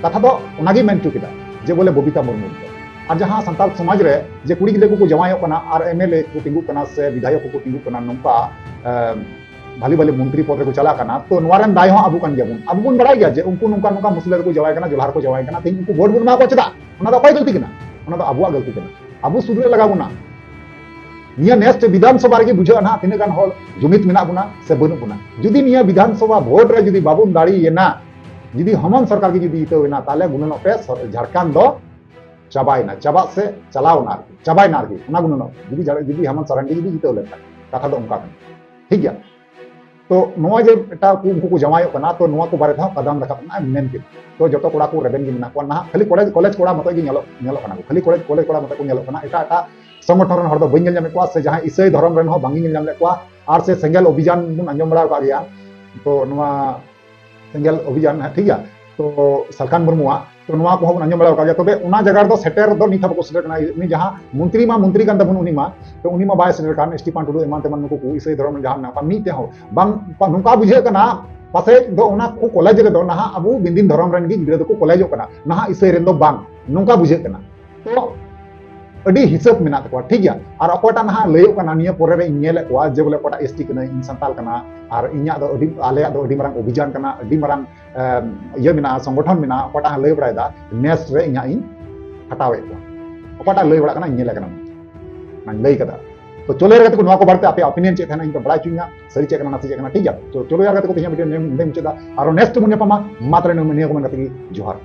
ᱠᱟᱛᱷᱟ ᱫᱚ ᱚᱱᱟᱜᱮ ᱢᱮᱱ ᱦᱚᱪᱚ ᱠᱮᱫᱟ ᱡᱮ ᱵᱚᱞᱮ ᱵᱚᱵᱤᱛᱟ ᱢᱩᱨᱢᱩ ᱫᱚ᱾ ᱟᱨ ᱡᱟᱦᱟᱸ ᱥᱟᱱᱛᱟᱲ ᱥᱚᱢᱟᱡᱽ ᱨᱮ ᱡᱮ ᱠᱩᱲᱤ ᱜᱤᱫᱽᱨᱟᱹ ᱠᱚᱠᱚ ᱡᱟᱶᱟᱭᱚᱜ ᱠᱟᱱᱟ ᱟᱨ ᱮᱢ ᱮᱞ ᱮ ᱠᱚ ᱛᱤᱸᱜᱩᱜ ᱠᱟᱱᱟ ᱥᱮ ᱵᱤᱫᱷᱟᱭᱚᱠ ᱠᱚᱠᱚ ᱛᱤᱸᱜᱩᱜ ᱠᱟᱱᱟ, ᱱᱚᱝᱠᱟ, ᱮ, ᱵᱷᱟᱞᱤ ᱵᱷᱟᱞᱤ ᱢᱚᱱᱛᱨᱤ ᱯᱚᱫ ᱨᱮᱠᱚ ᱪᱟᱞᱟᱜ ᱠᱟᱱᱟ, ᱛᱚ ᱱᱚᱣᱟ ᱨᱮᱱ ᱫᱟᱭ ᱦᱚᱸ ᱟᱵᱚ ᱠᱟᱱ ᱜᱮᱭᱟᱵᱚᱱ᱾ ᱟᱵᱚ ᱵᱚᱱ ᱵᱟᱲᱟᱭ ᱜᱮᱭᱟ ᱡᱮ ᱩᱱᱠᱩ ᱱᱚᱝᱠᱟ ᱱᱚᱝᱠᱟ ᱢᱩᱥᱞᱟᱹ ᱨᱮᱠᱚ ᱡᱟᱶᱟᱭ ᱠᱟᱱᱟ, ᱡᱚᱞᱦᱟ ᱨᱮᱠᱚ ᱡᱟᱶᱟᱭ ᱠᱟᱱᱟ, ᱛᱮᱦᱮᱧ ᱩᱱᱠᱩ ᱵᱷᱳᱴ ᱵᱚᱱ ᱮᱢᱟ ᱠᱚᱣᱟ᱾ ᱪᱮᱫᱟᱜ? ᱚᱱᱟ ᱫᱚ ᱚᱠᱚᱭ ᱜᱟᱹᱞᱛᱤ ᱠᱟᱱᱟ? ᱚᱱᱟ ᱫᱚ ᱟᱵᱚᱣᱟᱜ ᱜᱟᱹᱞᱛᱤ ᱠᱟᱱᱟ᱾ ᱟᱵᱚ ᱥᱩᱫᱷᱨᱟᱹ ᱞᱟᱜᱟᱣ ᱵᱚᱱᱟ᱾ ᱱᱤᱭᱟᱹ ᱱᱮᱥ ᱵᱤᱫᱷᱟᱱ ᱥᱚᱵᱷᱟ ᱨᱮᱜᱮ ᱵᱩᱡᱷᱟᱹᱜᱼᱟ ᱱᱟᱦᱟᱜ ᱛᱤᱱᱟᱹᱜ ᱜᱟᱱ ᱦᱚᱲ ᱡᱩᱢᱤᱫ ᱢᱮᱱᱟᱜ ᱵᱚᱱᱟ ᱥᱮ ᱵᱟᱹᱱᱩᱜ ᱵᱚᱱᱟ᱾ ᱡᱩᱫᱤ ᱱᱤᱭᱟᱹ ᱵᱤᱫᱷᱟᱱ ᱥᱚᱵᱷᱟ ᱵᱷᱳᱴ ᱨᱮ ᱡᱩᱫᱤ ᱵᱟᱵᱚᱱ ᱫᱟᱲᱮᱭᱮᱱᱟ, ᱡᱩᱫᱤ ᱦᱚᱢᱚᱱ ᱥᱚᱨᱠᱟᱨ ᱜᱮ ᱡᱩᱫᱤ ᱡᱤᱛᱟᱹᱣ ᱮᱱᱟ, ᱛᱟᱦᱚᱞᱮ ᱜᱩᱱᱟᱹᱱᱚᱜ ᱯᱮ, ᱥᱚᱨ-, ᱡᱷᱟᱲᱠᱷᱚᱸᱰ ᱫᱚ ᱪᱟᱵᱟᱭᱮᱱᱟ, ᱪᱟᱵᱟᱜ ᱥᱮ ᱪᱟᱞᱟᱣ ᱮᱱᱟ ᱟᱨᱠᱤ, ᱪᱟᱵᱟᱭᱮᱱᱟ ᱟᱨᱠᱤ᱾ ᱚᱱᱟ ᱜᱩᱱᱟᱹᱱᱚᱜ ᱯᱮ, ᱡᱩᱫᱤ ᱡᱷᱟᱲ-, ᱡᱩᱫᱤ ᱦᱮᱢᱚᱱᱛ ᱥᱚᱨᱮᱱ ᱜᱮ ᱡᱩᱫᱤ ᱡᱤᱛᱟᱹᱣ ᱞᱮᱱᱠᱷᱟᱱ, ᱠᱟᱛᱷᱟ ᱫᱚ ᱚᱱᱠᱟ ᱠᱟᱱᱟ, ᱴᱷᱤᱠ ᱜᱮᱭᱟ᱾ ᱛᱚ ᱱᱚᱣᱟ ᱡᱮ ᱮᱴᱟᱜ ᱠᱚ, ᱩᱱᱠᱩ ᱠᱚ ᱡᱟᱶᱟᱭᱚᱜ ᱠᱟᱱᱟ, ᱛᱚ ᱱᱚᱣᱟ ᱠᱚ ᱵᱟᱨᱮ ᱛᱮᱦᱚᱸ ᱠᱟᱫᱟᱢ ᱨᱟᱠᱟᱵ ᱨᱮᱱᱟᱜ ᱮᱢ ᱢᱮᱱ ᱠᱮᱫᱟ᱾ ᱛᱚ ᱡᱚᱛᱚ ᱠᱚᱲᱟ ᱠᱚ ᱨᱮᱵᱮᱱ ᱜᱮ ᱢᱮᱱᱟᱜ ᱠᱚᱣᱟ ᱱᱟᱦᱟᱜ, ᱠᱷᱟᱹᱞᱤ ᱠᱚᱞᱮᱡᱽ, ᱠᱚᱞᱮᱡᱽ ᱠᱚᱲᱟ ᱢᱚᱛᱚ ᱜᱮ ᱧᱮᱞᱚᱜ, ᱧᱮᱞᱚᱜ ᱠᱟᱱᱟ ᱠᱚ, ᱠᱷᱟᱹᱞᱤ ᱠᱚᱞᱮᱡᱽ, ᱠᱚᱞᱮᱡᱽ ᱠᱚᱲᱟ ᱢᱚᱛᱚ ᱠᱚ ᱧᱮᱞᱚᱜ ᱠᱟᱱᱟ᱾ ᱮᱴᱟᱜ ᱮᱴᱟᱜ ᱥᱚᱝᱜᱚᱴᱷᱚᱱ ᱨᱮᱱ ᱦᱚᱲ ᱫᱚ ᱵᱟᱹᱧ ᱧᱮᱞ ᱧᱟᱢᱮᱫ ᱠᱚᱣᱟ, ᱥᱮ ᱡᱟᱦᱟᱸᱭ ᱤᱥᱟᱹᱭ ᱫᱷᱚᱨᱚᱢ ᱨᱮᱱ ᱦᱚᱸ ᱵᱟᱝ ᱤᱧ ᱧᱮᱞ ᱧᱟᱢ ᱞᱮᱫ ᱠᱚᱣᱟ᱾ ᱟᱨ ᱥᱮ ᱥᱮᱸᱜᱮᱞ ᱚᱵᱷᱤᱡᱟᱱ ᱵᱚᱱ ᱟᱸᱡᱚᱢ ᱵᱟᱲᱟ ᱟᱠᱟᱫ ᱜᱮᱭᱟ, ᱛᱚ ᱱᱚᱣᱟ ᱥᱮᱸᱜᱮᱞ ᱚᱵᱷᱤᱡᱟᱱ, ᱦᱮᱸ, ᱴᱷᱤᱠ ᱜᱮᱭᱟ᱾ ᱛᱚ ᱥᱟᱞᱠᱷᱟᱱ ᱢᱩᱨᱢᱩᱣᱟᱜ, ᱛᱚ ᱱᱚᱣᱟ ᱠᱚᱦᱚᱸ ᱵᱚᱱ ᱟᱸᱡᱚᱢ ᱵᱟᱲᱟ ᱟᱠᱟᱫ ᱜᱮᱭᱟ᱾ ᱛᱚᱵᱮ ᱚᱱᱟ ᱡᱟᱭᱜᱟ ᱨᱮᱫᱚ ᱥᱮᱴᱮᱨ ᱫᱚ ᱱᱤᱛ ᱦᱚᱸ ᱵᱟᱠᱚ ᱥᱮᱴᱮᱨ ᱠᱟᱱᱟ᱾ ᱩᱱᱤ ᱡᱟᱦᱟᱸ ᱢᱚᱱᱛᱨᱤ ᱢᱟ ᱢᱚᱱᱛᱨᱤ ᱠᱟᱱ ᱛᱟᱵᱚᱱ, ᱩᱱᱤ ᱢᱟ, ᱛᱚ ᱩᱱᱤ ᱢᱟ ᱵᱟᱭ ᱥᱮᱴᱮᱨ ᱠᱟᱱ᱾ ᱮᱥ ᱴᱤ ᱯᱟᱱᱰᱩ ᱮᱢᱟᱱ ᱛᱮᱢᱟᱱ ᱱᱩᱠᱩ ᱠᱚ ᱤᱥᱟᱹᱭ ᱫᱷᱚᱨᱚᱢ ᱨᱮᱱ ᱡᱟᱦᱟᱸ ᱢᱮᱱᱟᱜ ᱠᱚᱣᱟ, ᱢᱤᱫᱴᱮᱡ ᱦᱚᱸ ᱵᱟᱝ᱾ ᱱᱚᱝᱠᱟ ᱵᱩᱡᱷᱟᱹᱜ ᱠᱟᱱᱟ, ᱯᱟᱥᱮᱡ ᱫᱚ ᱚᱱᱟ ᱠᱚ ᱠᱚᱞᱮᱡᱽ ᱨᱮᱫᱚ ᱱᱟᱦᱟᱜ ᱟᱵᱚ ᱵᱤᱱᱫᱤᱱ ᱫᱷᱚᱨᱚᱢ ᱨᱮᱱ ᱜᱮ ᱜᱤᱫᱽᱨᱟᱹ ᱫᱚᱠᱚ ᱠᱚᱞᱮᱡᱚᱜ ᱠᱟᱱᱟ, ᱱᱟᱦᱟᱜ ᱤᱥᱟᱹᱭ ᱨᱮᱱ ᱫᱚ ᱵᱟᱝ, ᱱᱚᱝᱠᱟ ᱵᱩᱡᱷᱟᱹᱜ ᱠᱟᱱᱟ᱾ ᱛᱚ ᱟᱹᱰᱤ ᱦᱤᱥᱟᱹᱵ ᱢᱮᱱᱟᱜ ᱛᱟᱠᱚᱣᱟ, ᱴᱷᱤᱠ ᱜᱮᱭᱟ᱾ ᱟᱨ ᱚᱠᱚᱭᱴᱟᱜ ᱱᱟᱦᱟᱜ ᱞᱟᱹᱭᱚᱜ ᱠᱟᱱᱟ, ᱱᱤᱭᱟᱹ ᱯᱚᱨᱮ ᱨᱮ ᱤᱧ ᱧᱮᱞᱮᱫ ᱠᱚᱣᱟ ᱡᱮ ᱵᱚᱞᱮ ᱚᱠᱚᱭᱴᱟᱜ ᱮᱥ ᱴᱤ ᱠᱟᱹᱱᱟᱹᱧ, ᱤᱧ ᱥᱟᱱᱛᱟᱞ ᱠᱟᱱᱟ, ᱟᱨ ᱤᱧᱟᱹᱜ ᱫᱚ ᱟᱹᱰᱤ, ᱟᱞᱮᱭᱟᱜ ᱫᱚ ᱟᱹᱰᱤ ᱢᱟᱨᱟᱝ ᱚᱵᱷᱤᱡᱟᱱ ᱠᱟᱱᱟ, ᱟᱹᱰᱤ ᱢᱟᱨᱟᱝ, ᱮᱢ, ᱤᱭᱟᱹ ᱢᱮᱱᱟᱜᱼᱟ, ᱥᱚᱝᱜᱚᱴᱷᱚᱱ ᱢᱮᱱᱟᱜᱼᱟ, ᱚᱠᱚᱭᱴᱟᱜ ᱞᱟᱹᱭ ᱵᱟᱲᱟᱭᱮᱫᱟ, ᱱᱮᱥ ᱨᱮ ᱤᱧᱟᱹᱜ ᱤᱧ ᱦᱟᱛᱟᱣᱮᱫ ᱠᱚᱣᱟ, ᱚᱠᱚᱭᱴᱟᱜ ᱞᱟᱹᱭ ᱵᱟᱲᱟᱜ ᱠᱟᱱᱟ, ᱤᱧ ᱧᱮᱞᱮ ᱠᱟᱱᱟ, ᱚᱱᱟᱧ ᱞᱟᱹᱭ ᱠᱟᱫᱟ᱾ ᱛᱚ ᱪᱚᱞᱚ ᱮᱨᱟ ᱜᱟᱛᱮ ᱠᱚ, ᱱᱚᱣᱟ ᱠᱚ ᱵᱟᱨᱮᱛᱮ ᱟᱯᱮᱭᱟᱜ ᱚᱯᱤᱱᱤᱭᱚᱱ ᱪᱮᱫ ᱛᱟᱦᱮᱱᱟ, ᱤᱧ ᱯᱮ ᱵᱟᱲᱟᱭ ᱦᱚᱪᱚᱧᱟ, ᱥᱟᱹᱨᱤ ᱪᱮᱫ ᱠᱟᱱᱟ, ᱱᱟᱥᱮ ᱪᱮᱫ ᱠᱟᱱᱟ, ᱴᱷᱤᱠ ᱜᱮᱭᱟ᱾ ᱛᱚ ᱪᱚᱞᱚ ᱮᱨᱟ ᱜᱟᱛᱮ ᱠᱚ, ᱛᱮᱦᱮᱧᱟᱜ ᱵᱷᱤᱰᱤᱭᱳ ᱱᱚᱰᱮᱧ ᱢᱩᱪᱟᱹᱫᱟ, ᱟᱨᱚ ᱱᱮᱠᱥᱴ ᱵᱚᱱ ᱧᱟᱯᱟᱢᱟ᱾ ᱢᱟ ᱛᱟᱦᱞᱮ ᱱᱤᱭᱟᱹ ᱠᱚ ᱢᱮᱱ ᱠᱟᱛᱮ ᱜᱮ ᱡᱚᱦᱟᱨ᱾